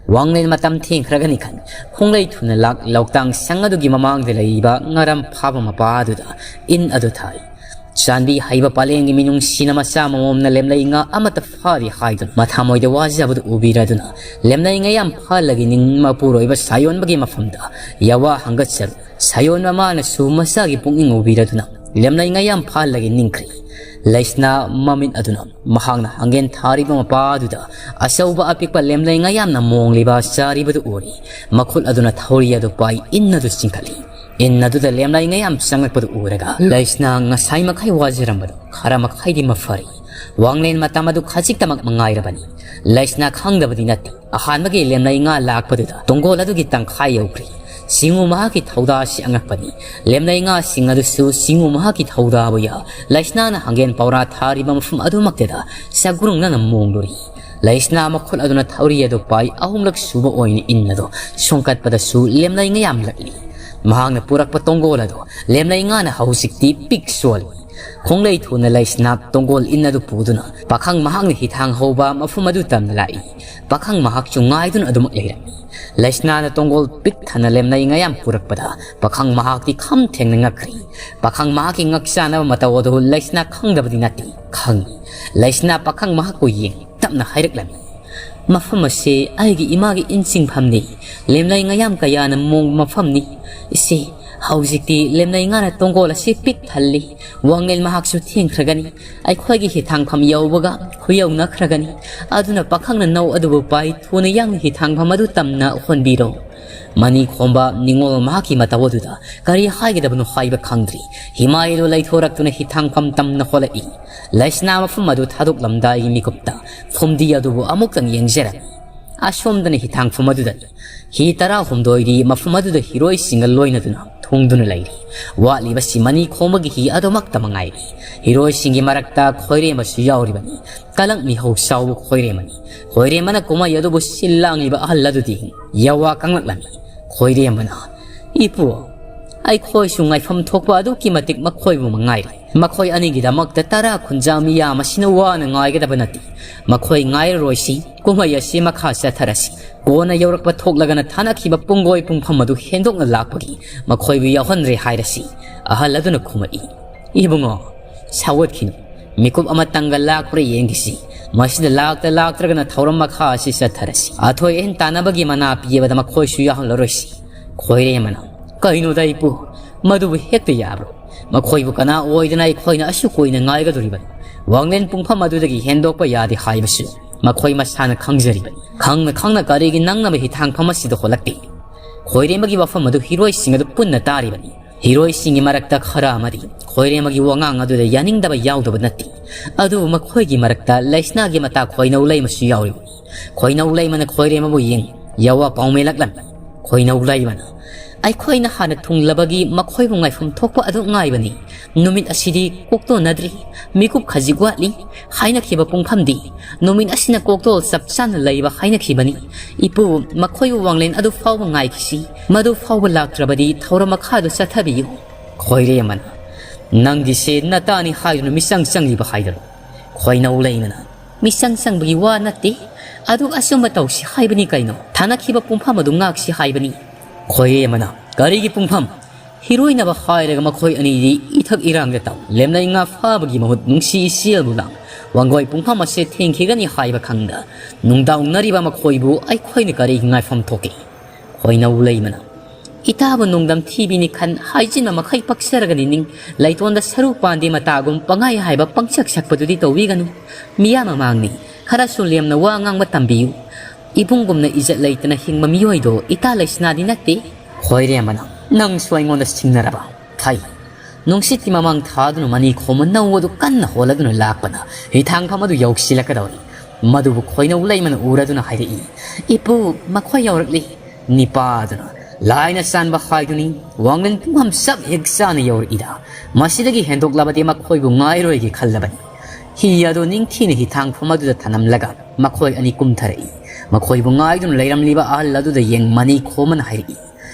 ꯋꯥꯡꯂꯦꯟ ꯃꯇꯝ ꯊꯦꯡꯈ꯭ꯔꯒꯅꯤ ꯈꯟ, ꯈꯣꯡꯂꯩ ꯊꯨꯅ ꯂꯥꯛ, ꯂꯧꯇꯥꯡ ꯁꯪ ꯑꯗꯨꯒꯤ ꯃꯃꯥꯡꯗ ꯂꯩꯔꯤꯕ ꯉꯥꯔꯝ ꯐꯥꯕ ꯃꯄꯥ ꯑꯗꯨꯗ ꯏꯟ ꯑꯗꯨ ꯊꯥꯏ꯫ ꯆꯥꯟꯕꯤ ꯍꯩꯕ ꯄꯂꯦꯝꯒꯤ ꯃꯤꯅꯨꯡꯁꯤꯅ ꯃꯆꯥ ꯃꯃꯣꯝꯅ ꯂꯦꯝꯂꯩ ꯉꯥ ꯑꯃꯠꯇ ꯐꯥꯔꯤ ꯍꯥꯏꯗꯨꯅ ꯃꯊꯃꯣꯏꯗ ꯋꯥꯖꯕꯗꯨ ꯎꯕꯤꯔꯗꯨꯅ ꯂꯦꯝꯂꯩ ꯉꯌꯥꯝ ꯐꯥꯜꯂꯒꯤ ꯅꯤꯡ ꯃꯄꯨꯔꯣꯏꯕ ꯁꯥꯌꯣꯟꯕꯒꯤ ꯃꯐꯝꯗ ꯌꯥꯋꯥ ꯍꯪꯒꯠꯆꯔꯨ꯫ ꯁꯥꯌꯣꯟꯕ ꯃꯥꯅꯁꯨ ꯃꯆꯥꯒꯤ ꯄꯨꯛꯅꯤꯡ ꯎꯕꯤꯔꯗꯨꯅ ꯂꯦꯝꯂꯩ ꯉꯌꯥꯝ ꯐꯥꯜꯂꯒꯤ ꯅꯤꯡꯈ꯭ꯔꯤ꯫ ꯂꯩꯁꯅꯥ ꯃꯃꯤꯠ ꯑꯗꯨꯅ ꯃꯍꯥꯛꯅ ꯍꯪꯒꯦꯟ ꯊꯥꯔꯤꯕ ꯃꯄꯥ ꯑꯗꯨꯗ ꯑꯆꯧꯕ ꯑꯄꯤꯛꯄ ꯂꯦꯝꯂꯩ ꯉꯌꯥꯝꯅ ꯃꯣꯡꯂꯤꯕ ꯆꯥꯔꯤꯕꯗꯨ ꯎꯔꯤ꯫ ꯃꯈꯨꯠ ꯑꯗꯨꯅ ꯊꯧꯔꯤ ꯑꯗꯨ ꯄꯥꯏ ꯏꯟ ꯑꯗꯨ ꯆꯤꯡꯈꯠꯂꯤ꯫ ꯏꯟ ꯑꯗꯨꯗ ꯂꯦꯝꯂꯩ ꯉꯌꯥꯝ ꯆꯪꯂꯛꯄꯗꯨ ꯎꯔꯒ ꯂꯩꯁꯅꯥ ꯉꯁꯥꯏ ꯃꯈꯩ ꯋꯥꯖꯔꯝꯕꯗꯨ ꯈꯔ ꯃꯈꯩꯗꯤ ꯃꯐꯔꯤ꯫ ꯋꯥꯡꯂꯦꯟ ꯃꯇꯝ ꯑꯗꯨ ꯈꯖꯤꯛꯇꯃꯛ ꯃꯉꯥꯏꯔꯕꯅꯤ꯫ ꯂꯩꯁꯅꯥ ꯈꯪꯗꯕꯗꯤ ꯅꯠꯇꯦ꯫ ꯑꯍꯥꯟꯕꯒꯤ ꯂꯦꯝꯂꯩ ꯉꯥ ꯂꯥꯛꯄꯗꯨꯗ ꯇꯣꯡꯒꯣꯜ ꯑꯗꯨꯒꯤ ꯇꯪꯈꯥꯏ ꯌꯧꯈ꯭ꯔꯤ꯫ ꯁꯤꯡꯉꯨ ꯃꯍꯥꯛꯀꯤ ꯊꯧꯗꯥꯁꯤ ꯑꯉꯛꯄꯅꯤ꯫ ꯂꯦꯝꯂꯩ ꯉꯥꯁꯤꯡ ꯑꯗꯨꯁꯨ ꯁꯤꯡꯉꯨ ꯃꯍꯥꯛꯀꯤ ꯊꯧꯗꯥꯕꯨ ꯌꯥ꯫ ꯂꯩꯁꯅꯥꯅ ꯍꯪꯒꯦꯟ ꯄꯧꯔꯥ ꯊꯥꯔꯤꯕ ꯃꯐꯝ ꯑꯗꯨꯃꯛꯇꯗ ꯆꯒꯨꯔꯨꯡꯅꯅ ꯃꯣꯡꯂꯨꯔꯤ꯫ ꯂꯩꯁꯅꯥ ꯃꯈꯨꯠ ꯑꯗꯨꯅ ꯊꯧꯔꯤ ꯑꯗꯨ ꯄꯥꯏ ꯑꯍꯨꯝꯂꯛ ꯁꯨꯕ ꯑꯣꯏꯅ ꯏꯟ ꯑꯗꯨ ꯁꯣꯡꯀꯠꯄꯗꯁꯨ ꯂꯦꯝꯂꯩ ꯉꯌꯥꯝꯂꯛꯂꯤ꯫ ꯃꯍꯥꯛꯅ ꯄꯨꯔꯛꯄ ꯇꯣꯡꯒꯣꯜ ꯑꯗꯨ ꯂꯦꯝꯂꯩ ꯉꯥꯅ ꯍꯧꯖꯤꯛꯇꯤ ꯄꯤꯛ ꯁꯣꯜꯂꯤ꯫ ꯈꯣꯡꯂꯩ ꯊꯨꯅ ꯂꯩꯁꯅꯥ ꯇꯣꯡꯒꯣꯜ ꯏꯟ ꯑꯗꯨ ꯄꯨꯗꯨꯅ ꯄꯥꯈꯪ ꯃꯍꯥꯛꯅ ꯍꯤꯊꯥꯡ ꯍꯧꯕ ꯃꯐꯝ ꯑꯗꯨ ꯇꯝꯅ ꯂꯥꯛꯏ꯫ ꯄꯥꯈꯪ ꯃꯍꯥꯛꯁꯨ ꯉꯥꯏꯗꯨꯅ ꯑꯗꯨꯃꯛ ꯂꯩꯔꯝꯃꯤ꯫ ꯂꯩꯁꯅꯥꯅ ꯇꯣꯡꯒꯣꯜ ꯄꯤꯛ ꯊꯟꯅ ꯂꯦꯝꯅꯩ ꯉꯥꯌꯥꯝ ꯄꯨꯔꯛꯄꯗ ꯄꯥꯈꯪ ꯃꯍꯥꯛꯇꯤ ꯈꯝ ꯊꯦꯡꯅ ꯉꯛꯈ꯭ꯔꯤ꯫ ꯄꯥꯈꯪ ꯃꯍꯥꯛꯀꯤ ꯉꯛꯆꯥꯅꯕ ꯃꯇꯧ ꯑꯗꯨ ꯂꯩꯁꯅꯥ ꯈꯪꯗꯕꯗꯤ ꯅꯠꯇꯦ, ꯈꯪꯏ꯫ ꯂꯩꯁꯅꯥ ꯄꯥꯈꯪ ꯃꯍꯥꯛꯄꯨ ꯌꯦꯡ ꯇꯞꯅ ꯍꯥꯏꯔꯛꯂꯝꯃꯤ, "ꯃꯐꯝ ꯑꯁꯤ ꯑꯩꯒꯤ ꯏꯃꯥꯒꯤ ꯏꯟꯁꯤꯡꯐꯝꯅꯤ꯫ ꯂꯦꯝꯅꯩ ꯉꯥꯌꯥꯝ ꯀꯌꯥꯅ ꯃꯣꯡꯕ ꯃꯐꯝꯅꯤ꯫ ꯏꯆꯦ, ꯍꯧꯖꯤꯛꯇꯤ ꯂꯦꯝꯅꯩ ꯉꯥꯅ ꯇꯣꯡꯒꯣꯜ ꯑꯁꯤ ꯄꯤꯛ ꯊꯜꯂꯤ꯫ ꯋꯥꯡꯂꯦꯟ ꯃꯍꯥꯛꯁꯨ ꯊꯦꯡꯈ꯭ꯔꯒꯅꯤ꯫ ꯑꯩꯈꯣꯏꯒꯤ ꯍꯤꯊꯥꯡꯐꯝ ꯌꯧꯕꯒ ꯈꯨꯌꯧꯅꯈ꯭ꯔꯒꯅꯤ꯫ ꯑꯗꯨꯅ ꯄꯥꯈꯪꯅ ꯅꯧ ꯑꯗꯨꯕꯨ ꯄꯥꯏ ꯊꯨꯅ ꯌꯥꯡꯅ ꯍꯤꯊꯥꯡꯐꯝ ꯑꯗꯨ ꯇꯝꯅ ꯍꯣꯟꯕꯤꯔꯣ꯫" ꯃꯅꯤ ꯈꯣꯝꯕ ꯅꯤꯉꯣꯜ ꯃꯍꯥꯛꯀꯤ ꯃꯇꯧ ꯑꯗꯨꯗ ꯀꯔꯤ ꯍꯥꯏꯒꯗꯕꯅꯣ ꯍꯥꯏꯕ ꯈꯪꯗ꯭ꯔꯤ꯫ ꯍꯤꯃꯥꯏ ꯑꯗꯨ ꯂꯩꯊꯣꯔꯛꯇꯨꯅ ꯍꯤꯊꯥꯡꯐꯝ ꯇꯝꯅ ꯍꯣꯜꯂꯛꯏ꯫ ꯂꯩꯁꯅꯥ ꯃꯐꯝ ꯑꯗꯨ ꯊꯥꯗꯣꯛꯂꯝꯗꯥꯏꯒꯤ ꯃꯤꯀꯨꯞꯇ ꯐꯨꯝꯗꯤ ꯑꯗꯨꯕꯨ ꯑꯃꯨꯛꯇꯪ ꯌꯦꯡꯖꯔꯝꯃꯤ꯫ ꯑꯁꯣꯝꯗꯅ ꯍꯤꯊꯥꯡꯐꯝ ꯑꯗꯨꯗ ꯍꯤ ꯇꯔꯥꯍꯨꯝꯗꯣꯏꯗꯤ ꯃꯐꯝ ꯑꯗꯨꯗ ꯍꯤꯔꯣꯏꯁꯤꯡꯒ ꯂꯣꯏꯅꯗꯨꯅ ꯊꯨꯡꯗꯨꯅ ꯂꯩꯔꯤ꯫ ꯋꯥꯠꯂꯤꯕꯁꯤ ꯃꯅꯤ ꯈꯣꯝꯕꯒꯤ ꯍꯤ ꯑꯗꯨꯃꯛꯇ ꯃꯉꯥꯏꯔꯤ꯫ ꯍꯤꯔꯣꯏꯁꯤꯡꯒꯤ ꯃꯔꯛꯇ ꯈꯣꯏꯔꯦꯝꯕꯁꯨ ꯌꯥꯎꯔꯤꯕꯅꯤ꯫ ꯀꯂꯛ ꯃꯤꯍꯧ ꯆꯥꯎꯕ ꯈꯣꯏꯔꯦꯝꯕꯅꯤ꯫ ꯈꯣꯏꯔꯦꯝꯕꯅ ꯀꯨꯝꯍꯩ ꯑꯗꯨꯕꯨ ꯁꯤꯜ ꯂꯥꯡꯂꯤꯕ ꯑꯍꯜ ꯑꯗꯨꯗꯤ ꯌꯥꯋꯥ ꯀꯪꯂꯛꯂꯝꯃꯤ꯫ ꯈꯣꯏꯔꯦꯝꯕꯅ, "ꯏꯄꯨ, ꯑꯩꯈꯣꯏꯁꯨ ꯉꯥꯏꯐꯝ ꯊꯣꯛꯄ ꯑꯗꯨꯛꯀꯤ ꯃꯇꯤꯛ ꯃꯈꯣꯏꯕꯨ ꯃꯉꯥꯏꯔꯦ꯫ ꯃꯈꯣꯏ ꯑꯅꯤꯒꯤꯗꯃꯛꯇ ꯇꯔꯥ ꯈꯨꯟꯖꯥ ꯃꯤꯌꯥꯝ ꯑꯁꯤꯅ ꯋꯥꯅ ꯉꯥꯏꯒꯗꯕ ꯅꯠꯇꯦ꯫ ꯃꯈꯣꯏ ꯉꯥꯏꯔꯔꯣꯏꯁꯤ, ꯀꯨꯝꯍꯩ ꯑꯁꯤ ꯃꯈꯥ ꯆꯠꯊꯔꯁꯤ꯫ ꯀꯣꯟꯅ ꯌꯧꯔꯛꯄ ꯊꯣꯛꯂꯒꯅ ꯊꯥꯅꯈꯤꯕ ꯄꯨꯡꯒꯣꯏ ꯄꯨꯡꯐꯝ ꯑꯗꯨ ꯍꯦꯟꯗꯣꯛꯅ ꯂꯥꯛꯄꯒꯤ ꯃꯈꯣꯏꯕꯨ ꯌꯥꯎꯍꯟꯗ꯭ꯔꯦ ꯍꯥꯏꯔꯁꯤ꯫" ꯑꯍꯜ ꯑꯗꯨꯅ ꯈꯨꯝꯃꯛꯏ, "ꯏꯕꯨꯡꯉꯣ, ꯁꯥꯎꯒꯠꯈꯤꯅꯨ꯫ ꯃꯤꯀꯨꯞ ꯑꯃꯇꯪꯒ ꯂꯥꯛꯄ꯭ꯔꯥ ꯌꯦꯡꯈꯤꯁꯤ꯫ ꯃꯁꯤꯗ ꯂꯥꯛꯇ ꯂꯥꯛꯇ꯭ꯔꯒꯅ ꯊꯧꯔꯝ ꯃꯈꯥ ꯑꯁꯤ ꯆꯠꯊꯔꯁꯤ꯫ ꯑꯊꯣꯏ ꯑꯍꯦꯟ ꯇꯥꯟꯅꯕꯒꯤ ꯃꯅꯥ ꯄꯤꯕꯗ ꯃꯈꯣꯏꯁꯨ ꯌꯥꯎꯍꯜꯂꯔꯣꯏꯁꯤ꯫" ꯈꯣꯏꯔꯦꯝꯕꯅ, "ꯀꯩꯅꯣꯗ ꯏꯄꯨ, ꯃꯗꯨꯕꯨ ꯍꯦꯛꯇ ꯌꯥꯕ꯭ꯔꯣ? ꯃꯈꯣꯏꯕꯨ ꯀꯅꯥ ꯑꯣꯏꯗꯅ ꯑꯩꯈꯣꯏꯅ ꯑꯁꯨꯛ ꯀꯨꯏꯅ ꯉꯥꯏꯒꯗꯣꯔꯤꯕꯅꯣ? ꯋꯥꯡꯂꯦꯟ ꯄꯨꯡꯐꯝ ꯑꯗꯨꯗꯒꯤ ꯍꯦꯟꯗꯣꯛꯄ ꯌꯥꯗꯦ ꯍꯥꯏꯕꯁꯨ ꯃꯈꯣꯏ ꯃꯁꯥꯅ ꯈꯪꯖꯔꯤꯕꯅꯤ꯫ ꯈꯪꯅ ꯈꯪꯅ ꯀꯔꯤꯒꯤ ꯅꯪꯅꯕ ꯍꯤꯊꯥꯡꯐꯝ ꯑꯁꯤꯗ ꯍꯣꯜꯂꯛꯇꯦ?" ꯈꯣꯏꯔꯦꯝꯕꯒꯤ ꯋꯥꯐꯝ ꯑꯗꯨ ꯍꯤꯔꯣꯏꯁꯤꯡ ꯑꯗꯨ ꯄꯨꯟꯅ ꯇꯥꯔꯤꯕꯅꯤ꯫ ꯍꯤꯔꯣꯏꯁꯤꯡꯒꯤ ꯃꯔꯛꯇ ꯈꯔ ꯑꯃꯗꯤ ꯈꯣꯏꯔꯦꯝꯕꯒꯤ ꯋꯥꯉꯥꯡ ꯑꯗꯨꯗ ꯌꯥꯅꯤꯡꯗꯕ ꯌꯥꯎꯗꯕ ꯅꯠꯇꯦ꯫ ꯑꯗꯨꯕꯨ ꯃꯈꯣꯏꯒꯤ ꯃꯔꯛꯇ ꯂꯩꯁꯅꯥꯒꯤ ꯃꯇꯥ ꯈꯣꯏꯅꯧ ꯂꯩꯃꯁꯨ ꯌꯥꯎꯔꯤꯕꯅꯤ꯫ ꯈꯣꯏꯅꯧ ꯂꯩꯃꯅ ꯈꯣꯏꯔꯦꯝꯕꯕꯨ ꯌꯦꯡ ꯌꯥꯋꯥ ꯄꯥꯎꯃꯦꯂꯛꯂꯝꯃꯤ꯫ ꯈꯣꯏꯅꯧ ꯂꯩꯃꯅ, "ꯑꯩꯈꯣꯏꯅ ꯍꯥꯟꯅ ꯊꯨꯡꯂꯕꯒꯤ ꯃꯈꯣꯏꯕꯨ ꯉꯥꯏꯐꯝ ꯊꯣꯛꯄ ꯑꯗꯨ ꯉꯥꯏꯕꯅꯤ꯫ ꯅꯨꯃꯤꯠ ꯑꯁꯤꯗꯤ ꯀꯣꯛꯇꯣꯟꯅꯗ꯭ꯔꯤ꯫ ꯃꯤꯀꯨꯞ ꯈꯖꯤꯛ ꯋꯥꯠꯂꯤ꯫ ꯍꯥꯏꯅꯈꯤꯕ ꯄꯨꯡꯐꯝꯗꯤ ꯅꯨꯃꯤꯠ ꯑꯁꯤꯅ ꯀꯣꯛꯇꯣꯜ ꯆꯞ ꯆꯥꯅ ꯂꯩꯕ ꯍꯥꯏꯅꯈꯤꯕꯅꯤ꯫ ꯏꯄꯨ, ꯃꯈꯣꯏꯕꯨ ꯋꯥꯡꯂꯦꯟ ꯑꯗꯨ ꯐꯥꯎꯕ ꯉꯥꯏꯈꯤꯁꯤ꯫ ꯃꯗꯨ ꯐꯥꯎꯕ ꯂꯥꯛꯇ꯭ꯔꯕꯗꯤ ꯊꯧꯔꯝ ꯃꯈꯥꯗꯨ ꯆꯠꯊꯕꯤꯌꯨ꯫" ꯈꯣꯏꯔꯦꯝꯕꯅ, "ꯅꯪꯒꯤꯁꯦ ꯅꯇꯥꯅꯤ ꯍꯥꯏꯗꯨꯅ ꯃꯤꯆꯪ ꯆꯪꯂꯤꯕ ꯍꯥꯏꯗꯨꯔꯣ?" ꯈꯣꯏꯅꯧ ꯂꯩꯃꯅ, "ꯃꯤꯆꯪ ꯆꯪꯕꯒꯤ ꯋꯥ ꯅꯠꯇꯦ, ꯑꯗꯨ ꯑꯆꯨꯝꯕ ꯇꯧꯁꯤ ꯍꯥꯏꯕꯅꯤ ꯀꯩꯅꯣ, ꯊꯥꯅꯈꯤꯕ ꯄꯨꯡꯐꯝ ꯑꯗꯨ ꯉꯥꯛꯁꯤ ꯍꯥꯏꯕꯅꯤ꯫" ꯈꯣꯏꯔꯦꯝꯕꯅ, "ꯀꯔꯤꯒꯤ ꯄꯨꯡꯐꯝ? ꯍꯤꯔꯣꯏꯅꯕ ꯍꯥꯏꯔꯒ ꯃꯈꯣꯏ ꯑꯅꯤꯗꯤ ꯏꯊꯛ ꯏꯔꯥꯡꯗ ꯇꯧ꯫ ꯂꯦꯝꯂꯩ ꯉꯥ ꯐꯥꯕꯒꯤ ꯃꯍꯨꯠ ꯅꯨꯡꯁꯤ ꯏꯆꯦꯜꯕꯨ ꯂꯥꯡ꯫ ꯋꯥꯡꯒꯣꯏ ꯄꯨꯡꯐꯝ ꯑꯁꯦ ꯊꯦꯡꯈꯤꯒꯅꯤ ꯍꯥꯏꯕ ꯈꯪꯗ ꯅꯨꯡꯗꯥꯡꯅꯔꯤꯕ ꯃꯈꯣꯏꯕꯨ ꯑꯩꯈꯣꯏꯅ ꯀꯔꯤꯒꯤ ꯉꯥꯏꯐꯝ ꯊꯣꯛꯏ?" ꯈꯣꯏꯅꯧ ꯂꯩꯃꯅ, "ꯏꯇꯥꯕꯨ ꯅꯣꯡꯗꯝ ꯊꯤꯕꯤꯅꯤ ꯈꯟ ꯍꯥꯏꯖꯤꯟꯕ ꯃꯈꯩ ꯄꯛꯆꯔꯒꯅꯤ ꯅꯤꯡ꯫ ꯂꯩꯇꯣꯟꯗ ꯁꯔꯨ ꯄꯥꯟꯗꯦ ꯃꯇꯥꯒꯨꯝ ꯄꯪꯍꯥꯏ ꯍꯥꯏꯕ ꯄꯪꯁꯛ ꯁꯛꯄꯗꯨꯗꯤ ꯇꯧꯕꯤꯒꯅꯨ꯫ ꯃꯤꯌꯥꯝ ꯃꯃꯥꯡꯅꯤ, ꯈꯔꯁꯨ ꯂꯦꯝꯅ ꯋꯥ ꯉꯥꯡꯕ ꯇꯝꯕꯤꯌꯨ꯫ ꯏꯕꯨꯡꯒꯨꯝꯅ ꯏꯖꯠ ꯂꯩꯇꯅ ꯍꯤꯡꯕ ꯃꯤꯑꯣꯏꯗꯣ ꯏꯇꯥ ꯂꯩꯁꯅꯥꯗꯤ ꯅꯠꯇꯦ꯫" ꯈꯣꯏꯔꯦꯝꯕꯅ, "ꯅꯪꯁꯨ ꯑꯩꯉꯣꯟꯗ ꯁꯤꯡꯅꯔꯕ? ꯐꯩ, ꯅꯨꯡꯁꯤꯠꯀꯤ ꯃꯃꯥꯡ ꯊꯥꯗꯨꯅ ꯃꯅꯤ ꯈꯣꯝꯕ ꯅꯧ ꯑꯗꯨ ꯀꯟꯅ ꯍꯣꯜꯂꯗꯨꯅ ꯂꯥꯛꯄꯅ ꯍꯤꯊꯥꯡꯐꯝ ꯑꯗꯨ ꯌꯧꯁꯤꯜꯂꯛꯀꯗꯧꯔꯤ꯫" ꯃꯗꯨꯕꯨ ꯈꯣꯏꯅꯧ ꯂꯩꯃꯅ ꯎꯔꯗꯨꯅ ꯍꯥꯏꯔꯛꯏ, "ꯏꯄꯨ, ꯃꯈꯣꯏ ꯌꯧꯔꯛꯂꯤ꯫" ꯅꯤꯄꯥꯗꯨꯅ, "ꯂꯥꯏꯅ ꯆꯥꯟꯕ ꯍꯥꯏꯗꯨꯅꯤ, ꯋꯥꯡꯂꯦꯟ ꯄꯨꯡꯐꯝ ꯆꯞ ꯍꯦꯛ ꯆꯥꯅ ꯌꯧꯔꯛꯏꯗ꯫ ꯃꯁꯤꯗꯒꯤ ꯍꯦꯟꯗꯣꯛꯂꯕꯗꯤ ꯃꯈꯣꯏꯕꯨ ꯉꯥꯏꯔꯣꯏꯒꯦ ꯈꯜꯂꯕꯅꯤ꯫" ꯍꯤ ꯑꯗꯨ ꯅꯤꯡꯊꯤꯅ ꯍꯤꯊꯥꯡꯐꯝ ꯑꯗꯨꯗ ꯊꯅꯝꯂꯒ ꯃꯈꯣꯏ ꯑꯅꯤ ꯀꯨꯝꯊꯔꯛꯏ꯫ ꯃꯈꯣꯏꯕꯨ ꯉꯥꯏꯗꯨꯅ ꯂꯩꯔꯝꯂꯤꯕ ꯑꯍꯜ ꯑꯗꯨꯗ ꯌꯦꯡ ꯃꯅꯤ ꯈꯣꯝꯕꯅ ꯍꯥꯏꯔꯛꯏ,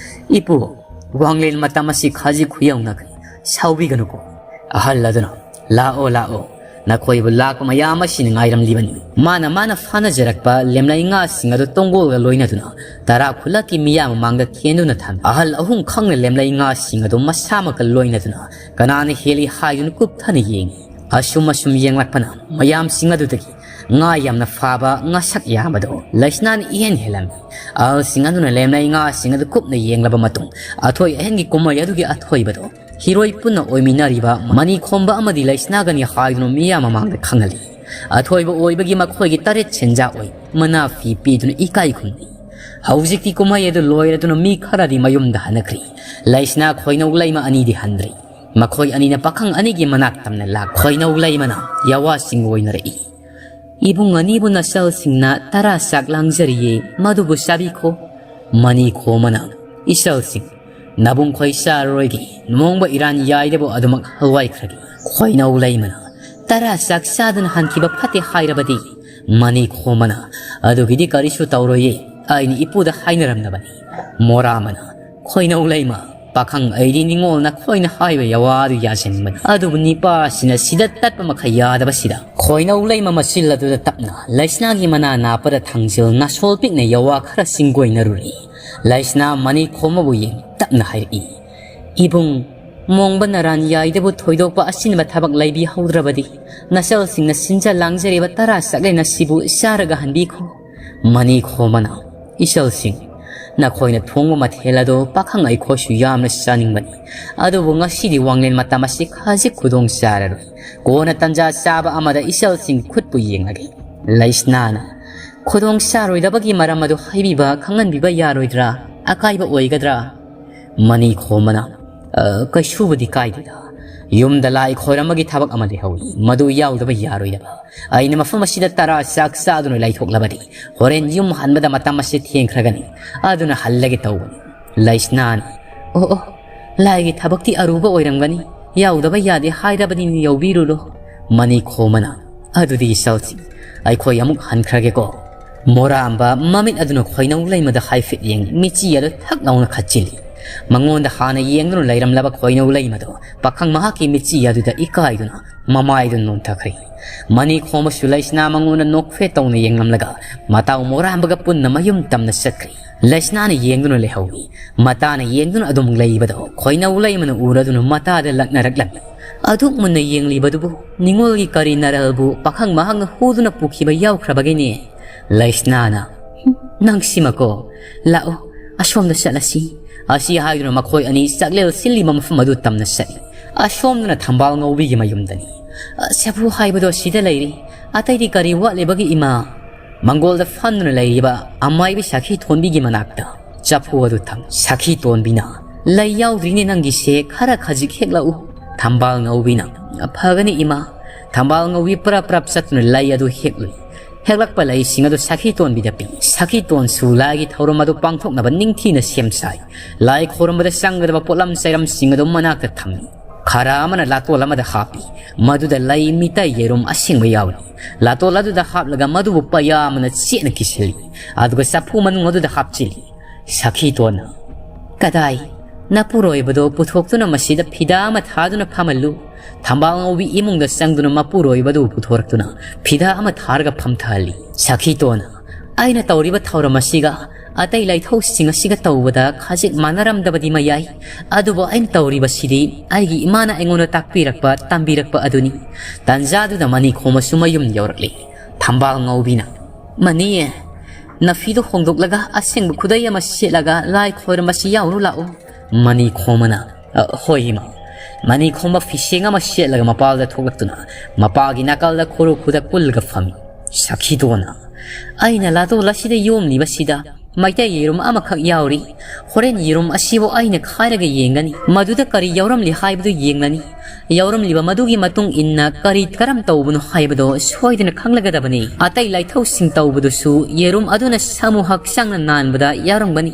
"ꯏꯄꯨ, ꯋꯥꯡꯂꯦꯟ ꯃꯇꯝ ꯑꯁꯤ ꯈꯖꯤꯛ ꯈꯨꯌꯧꯅꯈ꯭ꯔꯦ, ꯁꯥꯎꯕꯤꯒꯅꯨꯀꯣ꯫" ꯑꯍꯜ ꯑꯗꯨꯅ, "ꯂꯥꯛꯑꯣ, ꯂꯥꯛꯑꯣ, ꯅꯈꯣꯏꯕꯨ ꯂꯥꯛꯄ ꯃꯌꯥꯝ ꯑꯁꯤꯅ ꯉꯥꯏꯔꯝꯂꯤꯕꯅꯤ꯫" ꯃꯥꯅ, ꯃꯥꯅ ꯐꯥꯅꯖꯔꯛꯄ ꯂꯦꯝꯂꯩ ꯉꯥꯁꯤꯡ ꯑꯗꯨ ꯇꯣꯡꯒꯣꯜꯒ ꯂꯣꯏꯅꯗꯨꯅ ꯇꯔꯥ ꯈꯨꯜꯂꯛꯀꯤ ꯃꯤꯌꯥꯝ ꯃꯃꯥꯡꯗ ꯊꯦꯟꯗꯨꯅ ꯊꯝꯃꯤ꯫ ꯑꯍꯜ ꯑꯍꯨꯝ ꯈꯪꯅ ꯂꯦꯝꯂꯩ ꯉꯥꯁꯤꯡ ꯑꯗꯨ ꯃꯁꯥꯃꯛꯀ ꯂꯣꯏꯅꯗꯨꯅ ꯀꯅꯥꯅ ꯍꯦꯜꯂꯤ ꯍꯥꯏꯗꯨꯅ ꯀꯨꯞꯊꯅ ꯌꯦꯡꯏ꯫ ꯑꯁꯨꯝ ꯑꯁꯨꯝ ꯌꯦꯡꯂꯛꯄꯅ ꯃꯌꯥꯝꯁꯤꯡ ꯑꯗꯨꯗꯒꯤ ꯉꯥ ꯌꯥꯝꯅ ꯐꯥꯕ ꯉꯥꯁꯛ ꯌꯥꯝꯕꯗꯣ ꯂꯩꯁꯅꯥꯅ ꯏꯍꯦꯟ ꯍꯦꯜꯂꯝꯃꯤ꯫ ꯑꯍꯜꯁꯤꯡ ꯑꯗꯨꯅ ꯂꯦꯝꯂꯩ ꯉꯥꯁꯤꯡ ꯑꯗꯨ ꯀꯨꯞꯅ ꯌꯦꯡꯂꯕ ꯃꯇꯨꯡ, ꯑꯊꯣꯏ ꯑꯍꯦꯟꯒꯤ ꯀꯨꯝꯍꯩ ꯑꯗꯨꯒꯤ ꯑꯊꯣꯏꯕꯗꯣ ꯍꯤꯔꯣꯏ ꯄꯨꯟꯅ ꯑꯣꯏꯃꯤꯟꯅꯔꯤꯕ ꯃꯅꯤ ꯈꯣꯝꯕ ꯑꯃꯗꯤ ꯂꯩꯁꯅꯥꯒꯅꯤ ꯍꯥꯏꯗꯨꯅ ꯃꯤꯌꯥꯝ ꯃꯃꯥꯡꯗ ꯈꯪꯍꯜꯂꯤ꯫ ꯑꯊꯣꯏꯕ ꯑꯣꯏꯕꯒꯤ ꯃꯈꯣꯏꯒꯤ ꯇꯔꯦꯠ ꯁꯦꯟꯖꯥ ꯑꯣꯏ ꯃꯅꯥ ꯐꯤ ꯄꯤꯗꯨꯅ ꯏꯀꯥꯏ ꯈꯨꯝꯅꯩ꯫ ꯍꯧꯖꯤꯛꯇꯤ ꯀꯨꯝꯍꯩ ꯑꯗꯨ ꯂꯣꯏꯔꯗꯨꯅ ꯃꯤ ꯈꯔꯗꯤ ꯃꯌꯨꯝꯗ ꯍꯟꯅꯈ꯭ꯔꯦ꯫ ꯂꯩꯁꯅꯥ ꯈꯣꯏꯅꯧ ꯂꯩꯃ ꯑꯅꯤꯗꯤ ꯍꯟꯗ꯭ꯔꯤ꯫ ꯃꯈꯣꯏ ꯑꯅꯤꯅ ꯄꯥꯈꯪ ꯑꯅꯤꯒꯤ ꯃꯅꯥꯛ ꯇꯝꯅ ꯂꯥꯛ꯫ ꯈꯣꯏꯅꯧ ꯂꯩꯃꯅ ꯌꯥꯋꯥꯁꯤꯡ ꯑꯣꯏꯅꯔꯛꯏ꯫ "ꯏꯕꯨꯡ ꯑꯅꯤꯕꯨ ꯅꯆꯜꯁꯤꯡꯅ ꯇꯔꯥ ꯆꯥꯛ ꯂꯥꯡꯖꯔꯤꯌꯦ, ꯃꯗꯨꯕꯨ ꯆꯥꯕꯤꯈꯣ꯫" ꯃꯅꯤ ꯈꯣꯝꯕꯅ, "ꯏꯆꯜꯁꯤꯡ, ꯅꯕꯨꯡ ꯈꯣꯏ ꯆꯥꯔꯔꯣꯏꯒꯦ, ꯂꯨꯍꯣꯡꯕ ꯏꯔꯥꯟ ꯌꯥꯏꯗꯕꯨ ꯑꯗꯨꯃꯛ ꯍꯜꯋꯥꯏꯈ꯭ꯔꯒꯦ꯫" ꯈꯣꯏꯅꯧ ꯂꯩꯃꯅ, "ꯇꯔꯥ ꯆꯥꯛ ꯆꯥꯗꯨꯅ ꯍꯟꯈꯤꯕ ꯐꯠꯇꯦ ꯍꯥꯏꯔꯕꯗꯤ?" ꯃꯅꯤ ꯈꯣꯝꯕꯅ, "ꯑꯗꯨꯒꯤꯗꯤ ꯀꯔꯤꯁꯨ ꯇꯧꯔꯣꯏꯌꯦ, ꯑꯩꯅ ꯏꯄꯨꯗ ꯍꯥꯏꯅꯔꯝꯂꯕꯅꯤ꯫" ꯃꯣꯔꯥꯃꯅ, "ꯈꯣꯏꯅꯧ ꯂꯩꯃ, "ꯄꯥꯈꯪ, ꯑꯩꯗꯤ ꯅꯤꯡꯉꯣꯜ ꯅꯈꯣꯏꯅ ꯍꯥꯏꯕ ꯌꯥꯋꯥꯗꯨ ꯌꯥꯁꯤꯟꯕꯅꯤ, ꯑꯗꯨꯕꯨ ꯅꯤꯄꯥꯁꯤꯅ ꯁꯤꯗ ꯇꯠꯄ ꯃꯈꯩ ꯌꯥꯗꯕꯁꯤꯗ"꯫ ꯈꯣꯏꯅꯧ ꯂꯩꯃ ꯃꯆꯤꯜ ꯑꯗꯨꯗ ꯇꯞꯅ ꯂꯩꯁꯅꯥꯒꯤ ꯃꯅꯥ ꯅꯥꯞꯄꯗ ꯊꯥꯡꯖꯤꯜ ꯅꯥꯁꯣꯜ ꯄꯤꯛꯅ ꯌꯥꯋꯥ ꯈꯔ ꯆꯤꯡꯒꯣꯏꯅꯔꯨꯔꯦ꯫ ꯂꯩꯁꯅꯥ ꯃꯅꯤ ꯈꯣꯝꯕꯕꯨ ꯌꯦꯡ ꯇꯞꯅ ꯍꯥꯏꯔꯛꯏ, "ꯏꯕꯨꯡ, ꯃꯣꯡꯕ ꯅꯔꯥꯟ ꯌꯥꯏꯗꯕꯨ ꯊꯣꯏꯗꯣꯛꯄ ꯑꯁꯤꯟꯕ ꯊꯕꯛ ꯂꯩꯕꯤꯍꯧꯗ꯭ꯔꯕꯗꯤ ꯅꯆꯜꯁꯤꯡꯅ ꯁꯤꯟꯖ ꯂꯥꯡꯖꯔꯤꯕ ꯇꯔꯥ ꯆꯥꯛꯂꯦꯟ ꯑꯁꯤꯕꯨ ꯆꯥꯔꯒ ꯍꯟꯕꯤꯈꯣ"꯫ ꯃꯅꯤ ꯈꯣꯝꯕꯅ, "ꯏꯆꯜꯁꯤꯡ, ꯅꯈꯣꯏꯅ ꯊꯣꯡꯕ ꯃꯊꯦꯜ ꯑꯗꯨ ꯄꯥꯈꯪ ꯑꯩꯈꯣꯏꯁꯨ ꯌꯥꯝꯅ ꯆꯥꯅꯤꯡꯕꯅꯤ, ꯑꯗꯨꯕꯨ ꯉꯁꯤꯗꯤ ꯋꯥꯡꯂꯦꯟ ꯃꯇꯝ ꯑꯁꯤ ꯈꯖꯤꯛ ꯈꯨꯗꯣꯡ ꯆꯥꯔꯔꯣꯏ꯫ ꯀꯣꯟꯅ ꯇꯟꯖꯥ ꯆꯥꯕ ꯑꯃꯗ ꯏꯆꯜꯁꯤꯡ ꯈꯨꯠꯄꯨ ꯌꯦꯡꯂꯒꯦ"꯫ ꯂꯩꯁꯅꯥꯅ, "ꯈꯨꯗꯣꯡ ꯆꯥꯔꯣꯏꯗꯕꯒꯤ ꯃꯔꯝ ꯑꯗꯨ ꯍꯥꯏꯕꯤꯕ ꯈꯪꯍꯟꯕꯤꯕ ꯌꯥꯔꯣꯏꯗ꯭ꯔꯥ? ꯑꯀꯥꯏꯕ ꯑꯣꯏꯒꯗ꯭ꯔꯥ?" ꯃꯅꯤ ꯈꯣꯝꯕꯅ, "ꯑ, ꯀꯩꯁꯨꯕꯨꯗꯤ ꯀꯥꯏꯗꯦꯗ꯫ ꯌꯨꯝꯗ ꯂꯥꯏ ꯈꯣꯏꯔꯝꯕꯒꯤ ꯊꯕꯛ ꯑꯃ ꯂꯩꯍꯧꯏ, ꯃꯗꯨ ꯌꯥꯎꯗꯕ ꯌꯥꯔꯣꯏꯗꯕ꯫ ꯑꯩꯅ ꯃꯐꯝ ꯑꯁꯤꯗ ꯇꯔꯥ ꯆꯥꯛ ꯆꯥꯗꯨꯅ ꯂꯩꯊꯣꯛꯂꯕꯗꯤ ꯍꯣꯔꯦꯟ ꯌꯨꯝ ꯍꯟꯕꯗ ꯃꯇꯝ ꯑꯁꯤ ꯊꯦꯡꯈ꯭ꯔꯒꯅꯤ, ꯑꯗꯨꯅ ꯍꯜꯂꯒꯦ ꯇꯧꯕꯅꯤ"꯫ ꯂꯩꯁꯅꯥꯅ, "ꯑꯣ ꯑꯣ, ꯂꯥꯏꯒꯤ ꯊꯕꯛꯇꯤ ꯑꯔꯨꯕ ꯑꯣꯏꯔꯝꯒꯅꯤ, ꯌꯥꯎꯗꯕ ꯌꯥꯗꯦ ꯍꯥꯏꯔꯕꯅꯤꯅ ꯌꯥꯎꯕꯤꯔꯨꯔꯣ"꯫ ꯃꯅꯤ ꯈꯣꯝꯕꯅ, "ꯑꯗꯨꯗꯤ ꯏꯆꯜꯁꯤꯡ, ꯑꯩꯈꯣꯏ ꯑꯃꯨꯛ ꯍꯟꯈ꯭ꯔꯒꯦꯀꯣ"꯫ ꯃꯣꯔꯥꯝꯕ ꯃꯃꯤꯠ ꯑꯗꯨꯅ ꯈꯣꯏꯅꯧ ꯂꯩꯃꯗ ꯍꯥꯏꯐꯦꯠ ꯌꯦꯡ ꯃꯤꯆꯤ ꯑꯗꯨ ꯊꯛ ꯂꯥꯎꯅ ꯈꯠꯆꯤꯜꯂꯤ꯫ ꯃꯉꯣꯟꯗ ꯍꯥꯟꯅ ꯌꯦꯡꯗꯨꯅ ꯂꯩꯔꯝꯂꯕ ꯈꯣꯏꯅꯧ ꯂꯩꯃꯗꯣ ꯄꯥꯈꯪ ꯃꯍꯥꯛꯀꯤ ꯃꯤꯆꯤ ꯑꯗꯨꯗ ꯏꯀꯥꯏꯗꯨꯅ ꯃꯃꯥꯏꯗꯨ ꯅꯣꯟꯊꯈ꯭ꯔꯦ꯫ ꯃꯅꯤ ꯈꯣꯝꯕꯁꯨ ꯂꯩꯁꯅꯥ ꯃꯉꯣꯟꯗ ꯅꯣꯛꯐꯦꯠ ꯇꯧꯅ ꯌꯦꯡꯂꯝꯂꯒ ꯃꯇꯥꯎ ꯃꯣꯔꯥꯝꯕꯒ ꯄꯨꯟꯅ ꯃꯌꯨꯝ ꯇꯝꯅ ꯆꯠꯈ꯭ꯔꯦ꯫ ꯂꯩꯁꯅꯥꯅ ꯌꯦꯡꯗꯨꯅ ꯂꯩꯍꯧꯏ꯫ ꯃꯇꯥꯅ ꯌꯦꯡꯗꯨꯅ ꯑꯗꯨꯝ ꯂꯩꯕꯗꯣ ꯈꯣꯏꯅꯧ ꯂꯩꯃꯅ ꯎꯔꯗꯨꯅ ꯃꯇꯥꯗ ꯂꯛꯅꯔꯛꯂꯝꯃꯤ꯫ ꯑꯗꯨꯛ ꯃꯨꯟꯅ ꯌꯦꯡꯂꯤꯕꯗꯨꯕꯨ ꯅꯤꯡꯉꯣꯜꯒꯤ ꯀꯔꯤ ꯅꯔꯜꯕꯨ ꯄꯥꯈꯪ ꯃꯍꯥꯛꯅ ꯍꯨꯗꯨꯅ ꯄꯨꯈꯤꯕ ꯌꯥꯎꯈ꯭ꯔꯕꯒꯦꯅꯦ? ꯂꯩꯁꯅꯥꯅ, "ꯅꯪꯁꯤꯃꯀꯣ, ꯂꯥꯛꯑꯣ, ꯑꯁꯣꯝꯗ ꯆꯠꯂꯁꯤ"꯫ ꯑꯁꯤ ꯍꯥꯏꯗꯨꯅ ꯃꯈꯣꯏ ꯑꯅꯤ ꯆꯥꯛꯂꯦꯜ ꯁꯤꯜꯂꯤꯕ ꯃꯐꯝ ꯑꯗꯨ ꯇꯝꯅ ꯆꯠꯂꯤ꯫ ꯑꯁꯣꯝꯗꯅ ꯊꯝꯕꯥꯜ ꯉꯧꯕꯤꯒꯤ ꯃꯌꯨꯝꯗꯅꯤ꯫ "ꯆꯐꯨ ꯍꯥꯏꯕꯗꯣ ꯁꯤꯗ ꯂꯩꯔꯤ, ꯑꯇꯩꯗꯤ ꯀꯔꯤ ꯋꯥꯠꯂꯤꯕꯒꯦ ꯏꯃꯥ?" ꯃꯪꯒꯣꯜꯗ ꯐꯝꯗꯨꯅ ꯂꯩꯔꯤꯕ ꯑꯃꯥꯏꯕꯤ ꯁꯈꯤ ꯊꯣꯟꯕꯤꯒꯤ ꯃꯅꯥꯛꯇ ꯆꯐꯨ ꯑꯗꯨ ꯊꯝ꯫ ꯁꯈꯤ ꯇꯣꯟꯕꯤꯅ, "ꯂꯩ ꯌꯥꯎꯗ꯭ꯔꯤꯅꯦ ꯅꯪꯒꯤꯁꯦ, ꯈꯔ ꯈꯖꯤꯛ ꯍꯦꯛꯂꯛꯎ"꯫ ꯊꯝꯕꯥꯜ ꯉꯧꯕꯤꯅ, "ꯐꯒꯅꯤ ꯏꯃꯥ"꯫ ꯊꯝꯕꯥꯜ ꯉꯧꯕꯤ ꯄ꯭ꯔꯞ ꯄ꯭ꯔꯞ ꯆꯠꯇꯨꯅ ꯂꯩ ꯑꯗꯨ ꯍꯦꯛꯂꯨꯏ꯫ ꯍꯦꯛꯂꯛꯄ ꯂꯩꯁꯤꯡ ꯑꯗꯨ ꯁꯈꯤ ꯇꯣꯟꯕꯤꯗ ꯄꯤ꯫ ꯁꯈꯤ ꯇꯣꯟꯁꯨ ꯂꯥꯏꯒꯤ ꯊꯧꯔꯝ ꯑꯗꯨ ꯄꯥꯡꯊꯣꯛꯅꯕ ꯅꯤꯡꯊꯤꯅ ꯁꯦꯝ ꯁꯥꯏ꯫ ꯂꯥꯏ ꯈꯣꯏꯔꯝꯕꯗ ꯆꯪꯒꯗꯕ ꯄꯣꯠꯂꯝ ꯆꯩꯔꯝꯁꯤꯡ ꯑꯗꯨ ꯃꯅꯥꯛꯇ ꯊꯝꯃꯤ꯫ ꯈꯔ ꯑꯃꯅ ꯂꯥꯇꯣꯜ ꯑꯃꯗ ꯍꯥꯞꯄꯤ꯫ ꯃꯗꯨꯗ ꯂꯩ, ꯃꯤꯇꯩ ꯌꯦꯔꯨꯝ ꯑꯁꯦꯡꯕ ꯌꯥꯎꯔꯤ꯫ ꯂꯥꯇꯣꯜ ꯑꯗꯨꯗ ꯍꯥꯞꯂꯒ ꯃꯗꯨꯕꯨ ꯄꯩꯌꯥ ꯑꯃꯅ ꯆꯦꯠꯅ ꯀꯤꯁꯤꯜꯂꯤ꯫ ꯑꯗꯨꯒ ꯆꯐꯨ ꯃꯅꯨꯡ ꯑꯗꯨꯗ ꯍꯥꯞꯆꯤꯜꯂꯤ꯫ ꯁꯈꯤ ꯇꯣꯟꯅ, "ꯀꯗꯥꯏ? "ꯅꯄꯨꯔꯣꯏꯕꯗꯣ ꯄꯨꯊꯣꯛꯇꯨꯅ ꯃꯁꯤꯗ ꯐꯤꯗꯥ ꯑꯃ ꯊꯥꯗꯨꯅ ꯐꯝꯍꯜꯂꯨ"꯫ ꯊꯝꯕꯥꯜ ꯉꯧꯕꯤ ꯏꯃꯨꯡꯗ ꯆꯪꯗꯨꯅ ꯃꯄꯨꯔꯣꯏꯕꯗꯨ ꯄꯨꯊꯣꯔꯛꯇꯨꯅ ꯐꯤꯗꯥ ꯑꯃ ꯊꯥꯔꯒ ꯐꯝꯊꯍꯜꯂꯤ꯫ ꯁꯈꯤꯇꯣꯟꯅ, "ꯑꯩꯅ ꯇꯧꯔꯤꯕ ꯊꯧꯔꯝ ꯑꯁꯤꯒ ꯑꯇꯩ ꯂꯥꯏꯊꯧꯁꯤꯡ ꯑꯁꯤꯒ ꯇꯧꯕꯗ ꯈꯖꯤꯛ ꯃꯥꯟꯅꯔꯝꯗꯕꯗꯤ ꯃꯌꯥꯏ, ꯑꯗꯨꯕꯨ ꯑꯩꯅ ꯇꯧꯔꯤꯕꯁꯤꯗꯤ ꯑꯩꯒꯤ ꯏꯃꯥꯅ ꯑꯩꯉꯣꯟꯗ ꯇꯥꯛꯄꯤꯔꯛꯄ, ꯇꯝꯕꯤꯔꯛꯄ ꯑꯗꯨꯅꯤ"꯫ ꯇꯟꯖꯥꯗꯨꯗ ꯃꯅꯤꯈꯣꯝꯕꯁꯨ ꯃꯌꯨꯝ ꯌꯧꯔꯛꯂꯤ꯫ ꯊꯝꯕꯥꯜ ꯉꯧꯕꯤꯅ, "ꯃꯅꯤ, ꯅꯐꯤꯗꯨ ꯍꯣꯡꯗꯣꯛꯂꯒ ꯑꯁꯦꯡꯕ ꯈꯨꯗꯩ ꯑꯃ ꯁꯦꯠꯂꯒ ꯂꯥꯏ ꯈꯣꯏꯔꯝꯕꯁꯤ ꯌꯥꯎꯔꯨ ꯂꯥꯛꯎ"꯫ ꯃꯅꯤꯈꯣꯝꯕꯅ, "ꯑ, ꯍꯣꯏ ꯏꯃꯥ"꯫ ꯃꯅꯤꯈꯣꯝꯕ ꯐꯤꯁꯦꯡ ꯑꯃ ꯁꯦꯠꯂꯒ ꯃꯄꯥꯜꯗ ꯊꯣꯛꯂꯛꯇꯨꯅ ꯃꯄꯥꯒꯤ ꯅꯥꯀꯜꯗ ꯈꯨꯔꯨ ꯈꯨꯗ ꯀꯨꯜꯂꯒ ꯐꯝꯃꯤ꯫ ꯁꯈꯤꯇꯣꯟꯅ, "ꯑꯩꯅ ꯂꯥꯗꯣꯜ ꯑꯁꯤꯗ ꯌꯣꯝꯂꯤꯕꯁꯤꯗ ꯃꯩꯇꯩ ꯌꯦꯔꯨꯝ ꯑꯃꯈꯛ ꯌꯥꯎꯔꯤ꯫ ꯍꯣꯔꯦꯟ ꯌꯦꯔꯨꯝ ꯑꯁꯤꯕꯨ ꯑꯩꯅ ꯈꯥꯏꯔꯒ ꯌꯦꯡꯒꯅꯤ꯫ ꯃꯗꯨꯗ ꯀꯔꯤ ꯌꯥꯎꯔꯝꯂꯤ ꯍꯥꯏꯕꯗꯨ ꯌꯦꯡꯂꯅꯤ꯫ ꯌꯥꯎꯔꯝꯂꯤꯕ ꯃꯗꯨꯒꯤ ꯃꯇꯨꯡ ꯏꯟꯅ ꯀꯔꯤ ꯀꯔꯝ ꯇꯧꯕꯅꯣ ꯍꯥꯏꯕꯗꯣ ꯁꯣꯏꯗꯅ ꯈꯪꯂꯒꯗꯕꯅꯤ꯫ ꯑꯇꯩ ꯂꯥꯏꯊꯧꯁꯤꯡ ꯇꯧꯕꯗꯨꯁꯨ ꯌꯦꯔꯨꯝ ꯑꯗꯨꯅ ꯁꯥꯃꯨ ꯍꯛꯆꯥꯡꯅ ꯅꯥꯟꯕꯗ ꯌꯥꯎꯔꯝꯒꯅꯤ꯫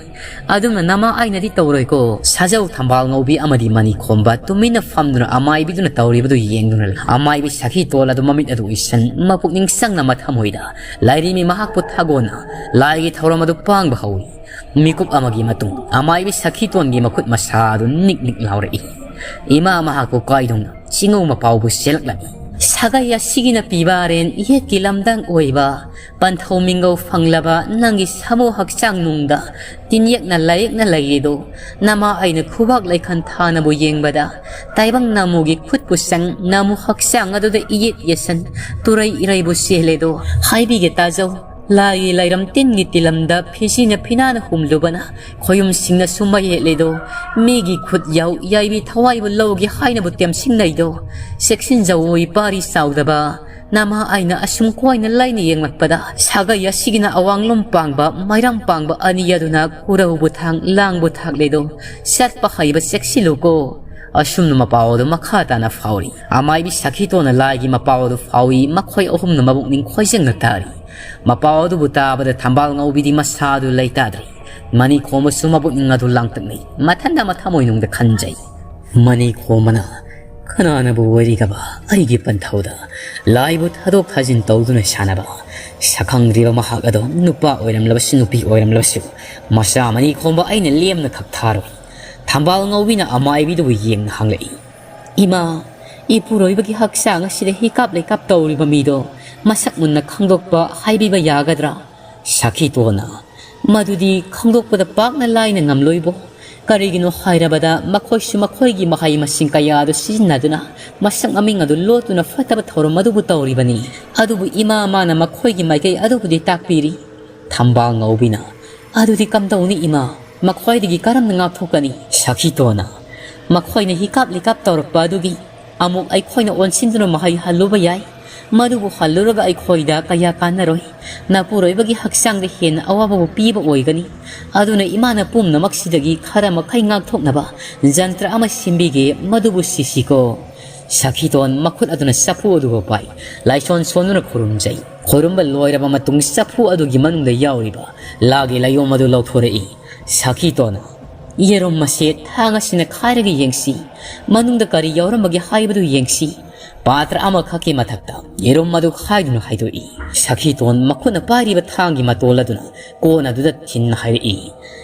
ꯑꯗꯨꯝꯅ ꯅꯃꯥ ꯑꯩꯅꯗꯤ ꯇꯧꯔꯣꯏꯀꯣ"꯫ ꯁꯥꯖꯧ ꯊꯝꯕꯥꯜ ꯉꯧꯕꯤ ꯑꯃꯗꯤ ꯃꯅꯤꯈꯣꯝꯕ ꯇꯨꯃꯤꯟꯅ ꯐꯝꯗꯨꯅ ꯑꯃꯥꯏꯕꯤꯗꯨꯅ ꯇꯧꯔꯤꯕꯗꯨ ꯌꯦꯡꯗꯨꯅ ꯂꯩ꯫ ꯑꯃꯥꯏꯕꯤ ꯁꯈꯤꯇꯣꯟ ꯑꯗꯨ ꯃꯃꯤꯠ ꯑꯗꯨ ꯎꯏꯁꯟ ꯃꯄꯨꯛꯅꯤꯡ ꯆꯪꯅ ꯃꯊꯃꯣꯏꯗ ꯂꯥꯏꯔꯦꯝꯕꯤ ꯃꯍꯥꯛꯄꯨ ꯊꯥꯒꯣꯟꯅ ꯂꯥꯏꯒꯤ ꯊꯧꯔꯝ ꯑꯗꯨ ꯄꯥꯡꯕ ꯍꯧꯏ꯫ ꯃꯤꯀꯨꯞ ꯑꯃꯒꯤ ꯃꯇꯨꯡ ꯑꯃꯥꯏꯕꯤ ꯁꯈꯤꯇꯣꯟꯒꯤ ꯃꯈꯨꯠ ꯃꯁꯥ ꯑꯗꯨ ꯅꯤꯛ ꯅꯤꯛ ꯂꯥꯎꯔꯛꯏ꯫ ꯏꯃꯥ ꯃꯍꯥꯛꯄꯨ ꯀꯥꯏꯗꯧꯅ ꯆꯤꯡꯉꯧ ꯃꯄꯥꯎꯕꯨ ꯆꯦꯜꯂꯛꯂꯝꯃꯤ꯫ "ꯁꯥꯒꯩ ꯑꯁꯤꯒꯤꯅ ꯄꯤꯕꯥꯔꯦꯟ ꯏꯌꯦꯠꯀꯤ ꯂꯝꯗꯥꯡ ꯑꯣꯏꯕ ꯄꯟꯊꯧ ꯃꯤꯡꯒꯧ ꯐꯪꯂꯕ ꯅꯪꯒꯤ ꯁꯥꯃꯨ ꯍꯛꯆꯥꯡ ꯅꯨꯡꯗ ꯇꯤꯟꯌꯦꯛꯅ ꯂꯥꯏꯌꯦꯛꯅ ꯂꯩꯔꯤꯗꯣ ꯅꯃꯥ ꯑꯩꯅ ꯈꯨꯕꯥꯛ ꯂꯩꯈꯟ ꯊꯥꯅꯕꯨ ꯌꯦꯡꯕꯗ ꯇꯥꯏꯕꯪ ꯅꯥꯃꯨꯒꯤ ꯈꯨꯠꯄꯨ ꯆꯪ ꯅꯥꯃꯨ ꯍꯛꯆꯥꯡ ꯑꯗꯨꯗ ꯏꯌꯦꯠ ꯌꯦꯠꯁꯟ ꯇꯨꯔꯩ ꯏꯔꯩꯕꯨ ꯆꯦꯜꯂꯦꯗꯣ꯫ ꯍꯥꯏꯕꯤꯒꯦ ꯇꯥꯖꯧ, ꯂꯥꯏꯒꯤ ꯂꯥꯏꯔꯝ ꯇꯤꯟꯒꯤ ꯇꯤꯂꯝꯗ ꯐꯤꯁꯤꯅ ꯐꯤꯅꯥꯅ ꯍꯨꯝꯂꯨꯕꯅ ꯈꯣꯌꯨꯝꯁꯤꯡꯅꯁꯨ ꯃꯩ ꯍꯦꯠꯂꯦꯗꯣ꯫ ꯃꯤꯒꯤ ꯈꯨꯠ ꯌꯥꯎ ꯌꯥꯏꯕꯤ ꯊꯋꯥꯏꯕꯨ ꯂꯧꯒꯦ ꯍꯥꯏꯅꯕꯨ ꯇꯦꯝꯁꯤꯡꯅꯩꯗꯣ꯫ ꯆꯦꯛꯁꯤꯟꯖꯧꯑꯣ ꯏꯄꯥꯔꯤ ꯆꯥꯎꯗꯕ꯫ ꯅꯃꯥ ꯑꯩꯅ ꯑꯁꯨꯝ ꯀꯣꯏꯅ ꯂꯩꯅ ꯌꯦꯡꯂꯛꯄꯗ ꯁꯥꯒꯩ ꯑꯁꯤꯒꯤꯅ ꯑꯋꯥꯡꯂꯣꯝ ꯄꯥꯡꯕ ꯃꯩꯔꯥꯝ ꯄꯥꯡꯕ ꯑꯅꯤ ꯑꯗꯨꯅ ꯈꯨꯔꯧꯕꯨ ꯊꯥꯡ ꯂꯥꯡꯕꯨ ꯊꯥꯛꯂꯦꯗꯣ꯫ ꯆꯠꯄ ꯍꯩꯕ ꯆꯦꯛꯁꯤꯜꯂꯨꯀꯣ꯫ ꯑꯁꯨꯝꯅ ꯃꯄꯥꯎ ꯑꯗꯨ ꯃꯈꯥ ꯇꯥꯅ ꯐꯥꯎꯔꯤ꯫ ꯑꯃꯥꯏꯕꯤ ꯁꯈꯤꯇꯣꯟꯅ ꯂꯥꯏꯒꯤ ꯃꯄꯥꯎ ꯑꯗꯨ ꯐꯥꯎꯏ꯫ ꯃꯈꯣꯏ ꯑꯍꯨꯝꯅ ꯃꯕꯨꯛꯅꯤꯡ ꯈꯣꯏꯖꯪꯅ ꯇꯥꯔꯤ꯫ ꯃꯄꯥꯎ ꯑꯗꯨꯕꯨ ꯇꯥꯕꯗ ꯊꯝꯕꯥꯜ ꯉꯧꯕꯤꯗꯤ ꯃꯁꯥ ꯑꯗꯨ ꯂꯩꯇꯥꯗ꯭ꯔꯦ꯫ ꯃꯅꯤꯈꯣꯝꯕꯁꯨ ꯃꯕꯨꯛꯅꯤꯡ ꯑꯗꯨ ꯂꯥꯡꯇꯛꯅꯩ꯫ ꯃꯊꯟꯗ ꯃꯊꯃꯣꯏꯅꯨꯡꯗ ꯈꯟꯖꯩ꯫ ꯃꯅꯤꯈꯣꯝꯕꯅ, "ꯀꯅꯥꯅꯕꯨ ꯑꯣꯏꯔꯤꯒꯕ ꯑꯩꯒꯤ ꯄꯟꯊꯧꯗ ꯂꯥꯏꯕꯨ ꯊꯥꯗꯣꯛ ꯊꯥꯖꯤꯟ ꯇꯧꯗꯨꯅ ꯁꯥꯟꯅꯕ? ꯁꯛꯈꯪꯗ꯭ꯔꯤꯕ ꯃꯍꯥꯛ ꯑꯗꯣ ꯅꯨꯄꯥ ꯑꯣꯏꯔꯝꯂꯕꯁꯨ ꯅꯨꯄꯤ ꯑꯣꯏꯔꯝꯂꯕꯁꯨ ꯃꯆꯥ ꯃꯅꯤꯈꯣꯝꯕ ꯑꯩꯅ ꯂꯦꯝꯅ ꯈꯛ ꯊꯥꯔꯣꯏ"꯫ ꯊꯝꯕꯥꯜ ꯉꯧꯕꯤꯅ ꯑꯃꯥꯏꯕꯤꯗꯨꯕꯨ ꯌꯦꯡꯅ ꯍꯪꯂꯛꯏ꯫ "ꯏꯃꯥ, ꯏꯄꯨꯔꯣꯏꯕꯒꯤ ꯍꯛꯆꯥꯡ ꯑꯁꯤꯗ ꯍꯤꯀꯥꯞ ꯂꯩꯀꯥꯞ ꯇꯧꯔꯤꯕ ꯃꯤꯗꯣ ꯃꯁꯛ ꯃꯨꯟꯅ ꯈꯪꯗꯣꯛꯄ ꯍꯥꯏꯕꯤꯕ ꯌꯥꯒꯗ꯭ꯔꯥ?" ꯁꯈꯤꯇꯣꯟꯅ, "ꯃꯗꯨꯗꯤ ꯈꯪꯗꯣꯛꯄꯗ ꯄꯥꯛꯅ ꯂꯥꯏꯅ ꯉꯝꯂꯣꯏꯕꯣ꯫ ꯀꯔꯤꯒꯤꯅꯣ ꯍꯥꯏꯔꯕꯗ ꯃꯈꯣꯏꯁꯨ ꯃꯈꯣꯏꯒꯤ ꯃꯍꯩ ꯃꯁꯤꯡ ꯀꯌꯥꯗꯨ ꯁꯤꯖꯤꯟꯅꯗꯨꯅ ꯃꯁꯛ ꯃꯃꯤꯡ ꯑꯗꯨ ꯂꯣꯠꯇꯨꯅ ꯐꯠꯇꯕ ꯊꯧꯔꯝ ꯑꯗꯨꯕꯨ ꯇꯧꯔꯤꯕꯅꯤ꯫ ꯑꯗꯨꯕꯨ ꯏꯃꯥ ꯃꯥꯅ ꯃꯈꯣꯏꯒꯤ ꯃꯥꯏꯀꯩ ꯑꯗꯨꯕꯨꯗꯤ ꯇꯥꯛꯄꯤꯔꯤ꯫" ꯊꯝꯕꯥꯜ ꯉꯧꯕꯤꯅ, "ꯑꯗꯨꯗꯤ ꯀꯝꯗꯧꯅꯤ ꯏꯃꯥ? ꯃꯈꯣꯏꯗꯒꯤ ꯀꯔꯝꯅ ꯉꯥꯛꯊꯣꯛꯀꯅꯤ?" ꯁꯈꯤꯇꯣꯟꯅ, "ꯃꯈꯣꯏꯅ ꯍꯤꯀꯥꯞ ꯂꯤꯀꯥꯞ ꯇꯧꯔꯛꯄ ꯑꯗꯨꯒꯤ ꯑꯃꯨꯛ ꯑꯩꯈꯣꯏꯅ ꯑꯣꯟꯁꯤꯟꯗꯨꯅ ꯃꯍꯩ ꯍꯜꯂꯨꯕ ꯌꯥꯏ꯫ ꯃꯗꯨꯕꯨ ꯍꯜꯂꯨꯔꯒ ꯑꯩꯈꯣꯏꯗ ꯀꯌꯥ ꯀꯥꯟꯅꯔꯣꯏ꯫ ꯅꯄꯨꯔꯣꯏꯕꯒꯤ ꯍꯛꯆꯥꯡꯗ ꯍꯦꯟꯅ ꯑꯋꯥꯕꯕꯨ ꯄꯤꯕ ꯑꯣꯏꯒꯅꯤ꯫ ꯑꯗꯨꯅ ꯏꯃꯥꯅ ꯄꯨꯝꯅꯃꯛꯁꯤꯗꯒꯤ ꯈꯔ ꯃꯈꯩ ꯉꯥꯛꯊꯣꯛꯅꯕ ꯖꯟꯇ꯭ꯔ ꯑꯃ ꯁꯦꯝꯕꯤꯒꯦ, ꯃꯗꯨꯕꯨ ꯁꯤꯁꯤꯀꯣ꯫" ꯁꯈꯤꯇꯣꯟ ꯃꯈꯨꯠ ꯑꯗꯨꯅ ꯆꯐꯨ ꯑꯗꯨꯕꯨ ꯄꯥꯏ꯫ ꯂꯥꯏꯁꯣꯟ ꯁꯣꯟꯗꯨꯅ ꯈꯨꯔꯨꯝꯖꯩ꯫ ꯈꯨꯔꯨꯝꯕ ꯂꯣꯏꯔꯕ ꯃꯇꯨꯡ ꯆꯐꯨ ꯑꯗꯨꯒꯤ ꯃꯅꯨꯡꯗ ꯌꯥꯎꯔꯤꯕ ꯂꯥꯒꯤ ꯂꯥꯏꯑꯣꯝ ꯑꯗꯨ ꯂꯧꯊꯣꯔꯛꯏ꯫ ꯁꯈꯤꯇꯣꯟꯅ, "ꯌꯦꯔꯨꯝ ꯑꯁꯤ ꯊꯥꯡ ꯑꯁꯤꯅ ꯈꯥꯏꯔꯒ ꯌꯦꯡꯁꯤ꯫ ꯃꯅꯨꯡꯗ ꯀꯔꯤ ꯌꯥꯎꯔꯝꯕꯒꯦ ꯍꯥꯏꯕꯗꯨ ꯌꯦꯡꯁꯤ꯫" ꯄꯥꯇ꯭ꯔ ꯑꯃꯈꯛꯀꯤ ꯃꯊꯛꯇ ꯌꯦꯔꯨꯝ ꯑꯗꯨ ꯈꯥꯏꯗꯨꯅ ꯍꯥꯏꯗꯣꯛꯏ꯫ ꯁꯈꯤꯇꯣꯟ ꯃꯈꯨꯠꯅ ꯄꯥꯏꯔꯤꯕ ꯊꯥꯡꯒꯤ ꯃꯇꯣꯜ ꯑꯗꯨꯅ ꯀꯣꯟ ꯑꯗꯨꯗ ꯊꯤꯟꯅ ꯍꯥꯏꯔꯛꯏ꯫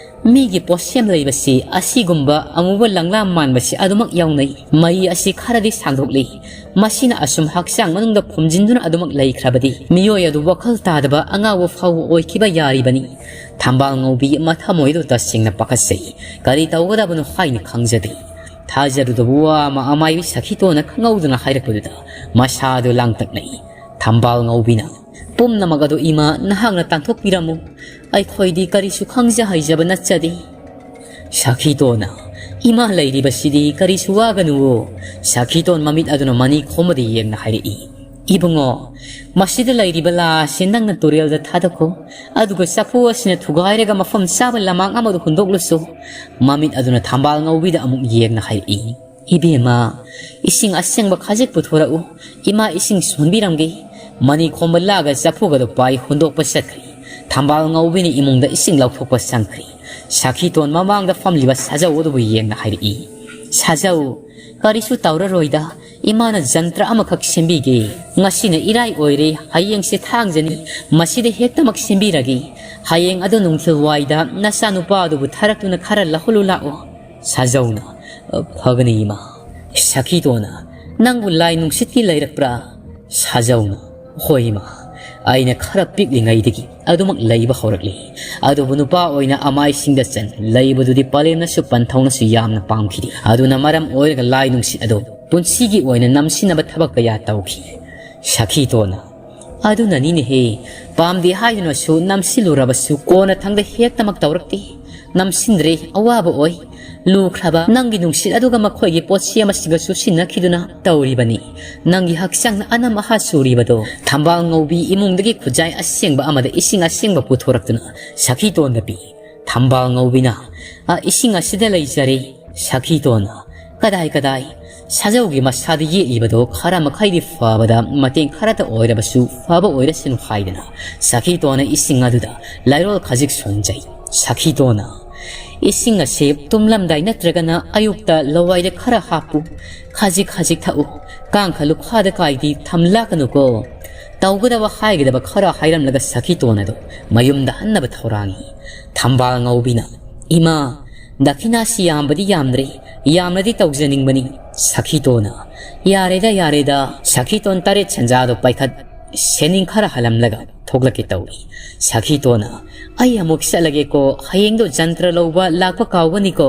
"ꯃꯤꯒꯤ ꯄꯣꯠꯁꯦꯝ ꯂꯩꯕꯁꯤ ꯑꯁꯤꯒꯨꯝꯕ ꯑꯃꯨꯕ ꯂꯪꯂꯥ ꯃꯥꯟꯕꯁꯤ ꯑꯗꯨꯃꯛ ꯌꯥꯎꯅꯩ꯫ ꯃꯔꯤ ꯑꯁꯤ ꯈꯔꯗꯤ ꯁꯥꯡꯗꯣꯛꯂꯤ꯫ ꯃꯁꯤꯅ ꯑꯁꯨꯝ ꯍꯛꯆꯥꯡ ꯃꯅꯨꯡꯗ ꯐꯨꯝꯖꯤꯟꯗꯨꯅ ꯑꯗꯨꯃꯛ ꯂꯩꯈ꯭ꯔꯕꯗꯤ ꯃꯤꯑꯣꯏ ꯑꯗꯨ ꯋꯥꯈꯜ ꯇꯥꯗꯕ ꯑꯉꯥꯎꯕ ꯐꯥꯎꯕ ꯑꯣꯏꯈꯤꯕ ꯌꯥꯔꯤꯕꯅꯤ꯫" ꯊꯝꯕꯥꯜ ꯉꯧꯕꯤ ꯃꯊꯃꯣꯏꯗꯨ ꯇꯁꯦꯡꯅ ꯄꯥꯈꯠꯆꯩ꯫ ꯀꯔꯤ ꯇꯧꯒꯗꯕꯅꯣ ꯍꯥꯏꯅ ꯈꯪꯖꯗꯦ꯫ ꯊꯥꯖꯔꯨꯗꯕ ꯋꯥ ꯑꯃ ꯑꯃꯥꯏꯕꯤ ꯁꯈꯤꯇꯣꯟꯅ ꯈꯪꯍꯧꯗꯅ ꯍꯥꯏꯔꯛꯄꯗꯨꯗ ꯃꯁꯥꯗꯨ ꯂꯥꯡꯇꯛꯅꯩ꯫ ꯊꯝꯕꯥꯜ ꯉꯧꯕꯤꯅ, "ꯄꯨꯝꯅꯃꯛ ꯑꯗꯨ ꯏꯃꯥ ꯅꯍꯥꯛꯅ ꯇꯥꯟꯊꯣꯛꯄꯤꯔꯝꯃꯨ꯫ ꯑꯩꯈꯣꯏꯗꯤ ꯀꯔꯤꯁꯨ ꯈꯪꯖ ꯍꯩꯖꯕ ꯅꯠꯆꯗꯦ꯫" ꯁꯈꯤꯇꯣꯟꯅ, "ꯏꯃꯥ ꯂꯩꯔꯤꯕꯁꯤꯗꯤ ꯀꯔꯤꯁꯨ ꯋꯥꯒꯅꯨꯋꯣ꯫" ꯁꯈꯤꯇꯣꯟ ꯃꯃꯤꯠ ꯑꯗꯨꯅ ꯃꯅꯤ ꯈꯣꯝꯕꯗ ꯌꯦꯡꯅ ꯍꯥꯏꯔꯛꯏ, "ꯏꯕꯨꯡꯉꯣ, ꯃꯁꯤꯗ ꯂꯩꯔꯤꯕ ꯂꯥ ꯑꯁꯤ ꯅꯪꯅ ꯇꯨꯔꯦꯜꯗ ꯊꯥꯗꯣꯛꯈꯣ꯫ ꯑꯗꯨꯒ ꯆꯐꯨ ꯑꯁꯤꯅ ꯊꯨꯒꯥꯏꯔꯒ ꯃꯐꯝ ꯆꯥꯕ ꯂꯃꯥꯡ ꯑꯃꯗ ꯍꯨꯟꯗꯣꯛꯂꯨꯁꯨ꯫" ꯃꯃꯤꯠ ꯑꯗꯨꯅ ꯊꯝꯕꯥꯜ ꯉꯧꯕꯤꯗ ꯑꯃꯨꯛ ꯌꯦꯡꯅ ꯍꯥꯏꯔꯛꯏ, "ꯏꯕꯦꯝꯃ, ꯏꯁꯤꯡ ꯑꯁꯦꯡꯕ ꯈꯖꯤꯛ ꯄꯨꯊꯣꯔꯛꯎ꯫ ꯏꯃꯥ ꯏꯁꯤꯡ ꯁꯣꯟꯕꯤꯔꯝꯒꯦ꯫" ꯃꯅꯤ ꯈꯣꯝꯕ ꯂꯥꯒ ꯆꯐꯨꯒꯗꯨ ꯄꯥꯏ ꯍꯨꯟꯗꯣꯛꯄ ꯆꯠꯈ꯭ꯔꯦ꯫ ꯊꯝꯕꯥꯜ ꯉꯧꯕꯤꯅ ꯏꯃꯨꯡꯗ ꯏꯁꯤꯡ ꯂꯧꯊꯣꯛꯄ ꯆꯪꯈ꯭ꯔꯦ꯫ ꯁꯈꯤꯇꯣꯟ ꯃꯃꯥꯡꯗ ꯐꯝꯂꯤꯕ ꯁꯥꯖꯧ ꯑꯗꯨꯕꯨ ꯌꯦꯡꯅ ꯍꯥꯏꯔꯛꯏ, "ꯁꯥꯖꯧ, ꯀꯔꯤꯁꯨ ꯇꯧꯔꯔꯣꯏꯗ꯫ ꯏꯃꯥꯅ ꯖꯟꯇ꯭ꯔ ꯑꯃꯈꯛ ꯁꯦꯝꯕꯤꯒꯦ꯫ ꯉꯁꯤꯅ ꯏꯔꯥꯏ ꯑꯣꯏꯔꯦ, ꯍꯌꯦꯡꯁꯦ ꯊꯥꯡꯖꯅꯤ꯫ ꯃꯁꯤꯗ ꯍꯦꯛꯇꯃꯛ ꯁꯦꯝꯕꯤꯔꯒꯦ꯫ ꯍꯌꯦꯡ ꯑꯗꯨ ꯅꯨꯡꯊꯤꯜ ꯋꯥꯏꯗ ꯅꯆꯥꯅꯨꯄꯥ ꯑꯗꯨꯕꯨ ꯊꯥꯔꯛꯇꯨꯅ ꯈꯔ ꯂꯧꯍꯜꯂꯨ ꯂꯥꯛꯑꯣ꯫" ꯁꯥꯖꯧꯅ, "ꯐꯒꯅꯤ ꯏꯃꯥ꯫" ꯁꯈꯤꯇꯣꯟꯅ, "ꯅꯪꯕꯨ ꯂꯥꯏ ꯅꯨꯡꯁꯤꯠꯀꯤ ꯂꯩꯔꯛꯄ꯭ꯔꯥ?" ꯁꯥꯖꯧꯅ, "ꯍꯣꯏ ꯏꯃꯥ, ꯑꯩꯅ ꯈꯔ ꯄꯤꯛꯂꯤꯉꯩꯗꯒꯤ ꯑꯗꯨꯃꯛ ꯂꯩꯕ ꯍꯧꯔꯛꯂꯤ꯫ ꯑꯗꯨꯕꯨ ꯅꯨꯄꯥ ꯑꯣꯏꯅ ꯑꯃꯥꯏꯁꯤꯡꯗ ꯆꯟ ꯂꯩꯕꯗꯨꯗꯤ ꯄꯂꯦꯝꯅꯁꯨ ꯄꯟꯊꯧꯅꯁꯨ ꯌꯥꯝꯅ ꯄꯥꯝꯈꯤꯗꯦ꯫ ꯑꯗꯨꯅ ꯃꯔꯝ ꯑꯣꯏꯔꯒ ꯂꯥꯏ ꯅꯨꯡꯁꯤꯠ ꯑꯗꯨ ꯄꯨꯟꯁꯤꯒꯤ ꯑꯣꯏꯅ ꯅꯝꯁꯤꯟꯅꯕ ꯊꯕꯛ ꯀꯌꯥ ꯇꯧꯈꯤ꯫" ꯁꯈꯤꯇꯣꯟꯅ, "ꯑꯗꯨꯅꯅꯤꯅꯦꯍꯦ, ꯄꯥꯝꯗꯦ ꯍꯥꯏꯗꯨꯅꯁꯨ ꯅꯝꯁꯤꯜꯂꯨꯔꯕꯁꯨ ꯀꯣꯟꯅ ꯊꯪꯗ ꯍꯦꯛꯇꯃꯛ ꯇꯧꯔꯛꯇꯦ꯫ ꯅꯝꯁꯤꯟꯗ꯭ꯔꯦ, ꯑꯋꯥꯕ ꯑꯣꯏ꯫ ꯂꯨꯈ꯭ꯔꯕ ꯅꯪꯒꯤ ꯅꯨꯡꯁꯤꯠ ꯑꯗꯨꯒ ꯃꯈꯣꯏꯒꯤ ꯄꯣꯠꯁꯦꯝ ꯑꯁꯤꯒ ꯆꯨꯁꯤꯟꯅꯈꯤꯗꯨꯅ ꯇꯧꯔꯤꯕꯅꯤ꯫ ꯅꯪꯒꯤ ꯍꯛꯆꯥꯡꯅ ꯑꯅꯝ ꯑꯍꯥ ꯆꯨꯔꯤꯕꯗꯣ ꯊꯝꯕꯥꯜ ꯉꯧꯕꯤ ꯏꯃꯨꯡꯗꯒꯤ ꯈꯨꯖꯥꯏ ꯑꯁꯦꯡꯕ ꯑꯃꯗ ꯏꯁꯤꯡ ꯑꯁꯦꯡꯕ ꯄꯨꯊꯣꯔꯛꯇꯨꯅ ꯁꯈꯤꯇꯣꯟꯗ ꯄꯤ꯫" ꯊꯝꯕꯥꯜ ꯉꯧꯕꯤꯅ, "ꯑ, ꯏꯁꯤꯡ ꯑꯁꯤꯗ ꯂꯩꯖꯔꯦ꯫" ꯁꯈꯤꯇꯣꯟꯅ, "ꯀꯗꯥꯏ ꯀꯗꯥꯏ?" ꯁꯥꯖꯧꯒꯤ ꯃꯁꯥꯗ ꯌꯦꯛꯂꯤꯕꯗꯣ ꯈꯔ ꯃꯈꯩꯗꯤ ꯐꯕꯗ ꯃꯇꯦꯡ ꯈꯔꯇ ꯑꯣꯏꯔꯕꯁꯨ ꯐꯕ ꯑꯣꯏꯔꯁꯅꯨ ꯍꯥꯏꯗꯅ ꯁꯈꯤꯇꯣꯟꯅ ꯏꯁꯤꯡ ꯑꯗꯨꯗ ꯂꯥꯏꯔꯣꯜ ꯈꯖꯤꯛ ꯁꯣꯟꯖꯩ꯫ ꯁꯈꯤꯇꯣꯟꯅ, "ꯏꯁꯤꯡ ꯑꯁꯤ ꯇꯨꯝꯂꯝꯗꯥꯏ ꯅꯠꯇ꯭ꯔꯒꯅ ꯑꯌꯨꯛꯇ ꯂꯋꯥꯏꯗ ꯈꯔ ꯍꯥꯞꯄꯨ, ꯈꯖꯤꯛ ꯈꯖꯤꯛ ꯊꯛꯎ, ꯀꯥꯡꯈ ꯂꯨꯈꯥꯗ ꯀꯥꯏꯗꯤ ꯊꯝꯂꯛꯀꯅꯨꯀꯣ꯫" ꯇꯧꯒꯗꯕ ꯍꯥꯏꯒꯗꯕ ꯈꯔ ꯍꯥꯏꯔꯝꯂꯒ ꯁꯈꯤꯇꯣꯟ ꯑꯗꯨ ꯃꯌꯨꯝꯗ ꯍꯟꯅꯕ ꯊꯧꯔꯥꯡꯉꯤ꯫ ꯊꯝꯕꯥꯜ ꯉꯧꯕꯤꯅ, "ꯏꯃꯥ, ꯗꯈꯤꯅꯥꯁꯤ ꯌꯥꯝꯕꯗꯤ ꯌꯥꯝꯗ꯭ꯔꯦ, ꯌꯥꯝꯅꯗꯤ ꯇꯧꯖꯅꯤꯡꯕꯅꯤ꯫" ꯁꯈꯤꯇꯣꯟꯅ, "ꯌꯥꯔꯦꯗ, ꯌꯥꯔꯦꯗ꯫" ꯁꯈꯤꯇꯣꯟ ꯇꯔꯦꯠ ꯁꯦꯟꯖꯥꯗꯣ ꯄꯥꯏꯈꯠ ꯁꯦꯅꯤꯡ ꯈꯔ ꯍꯜꯂꯝꯂꯒ ꯊꯣꯛꯂꯛꯀꯦ ꯇꯧꯏ꯫ ꯁꯈꯤꯇꯣꯟꯅ, "ꯑꯩ ꯑꯃꯨꯛ ꯆꯠꯂꯒꯦꯀꯣ, ꯍꯌꯦꯡꯗꯣ ꯖꯟꯇ꯭ꯔ ꯂꯧꯕ ꯂꯥꯛꯄ ꯀꯥꯎꯒꯅꯤꯀꯣ꯫"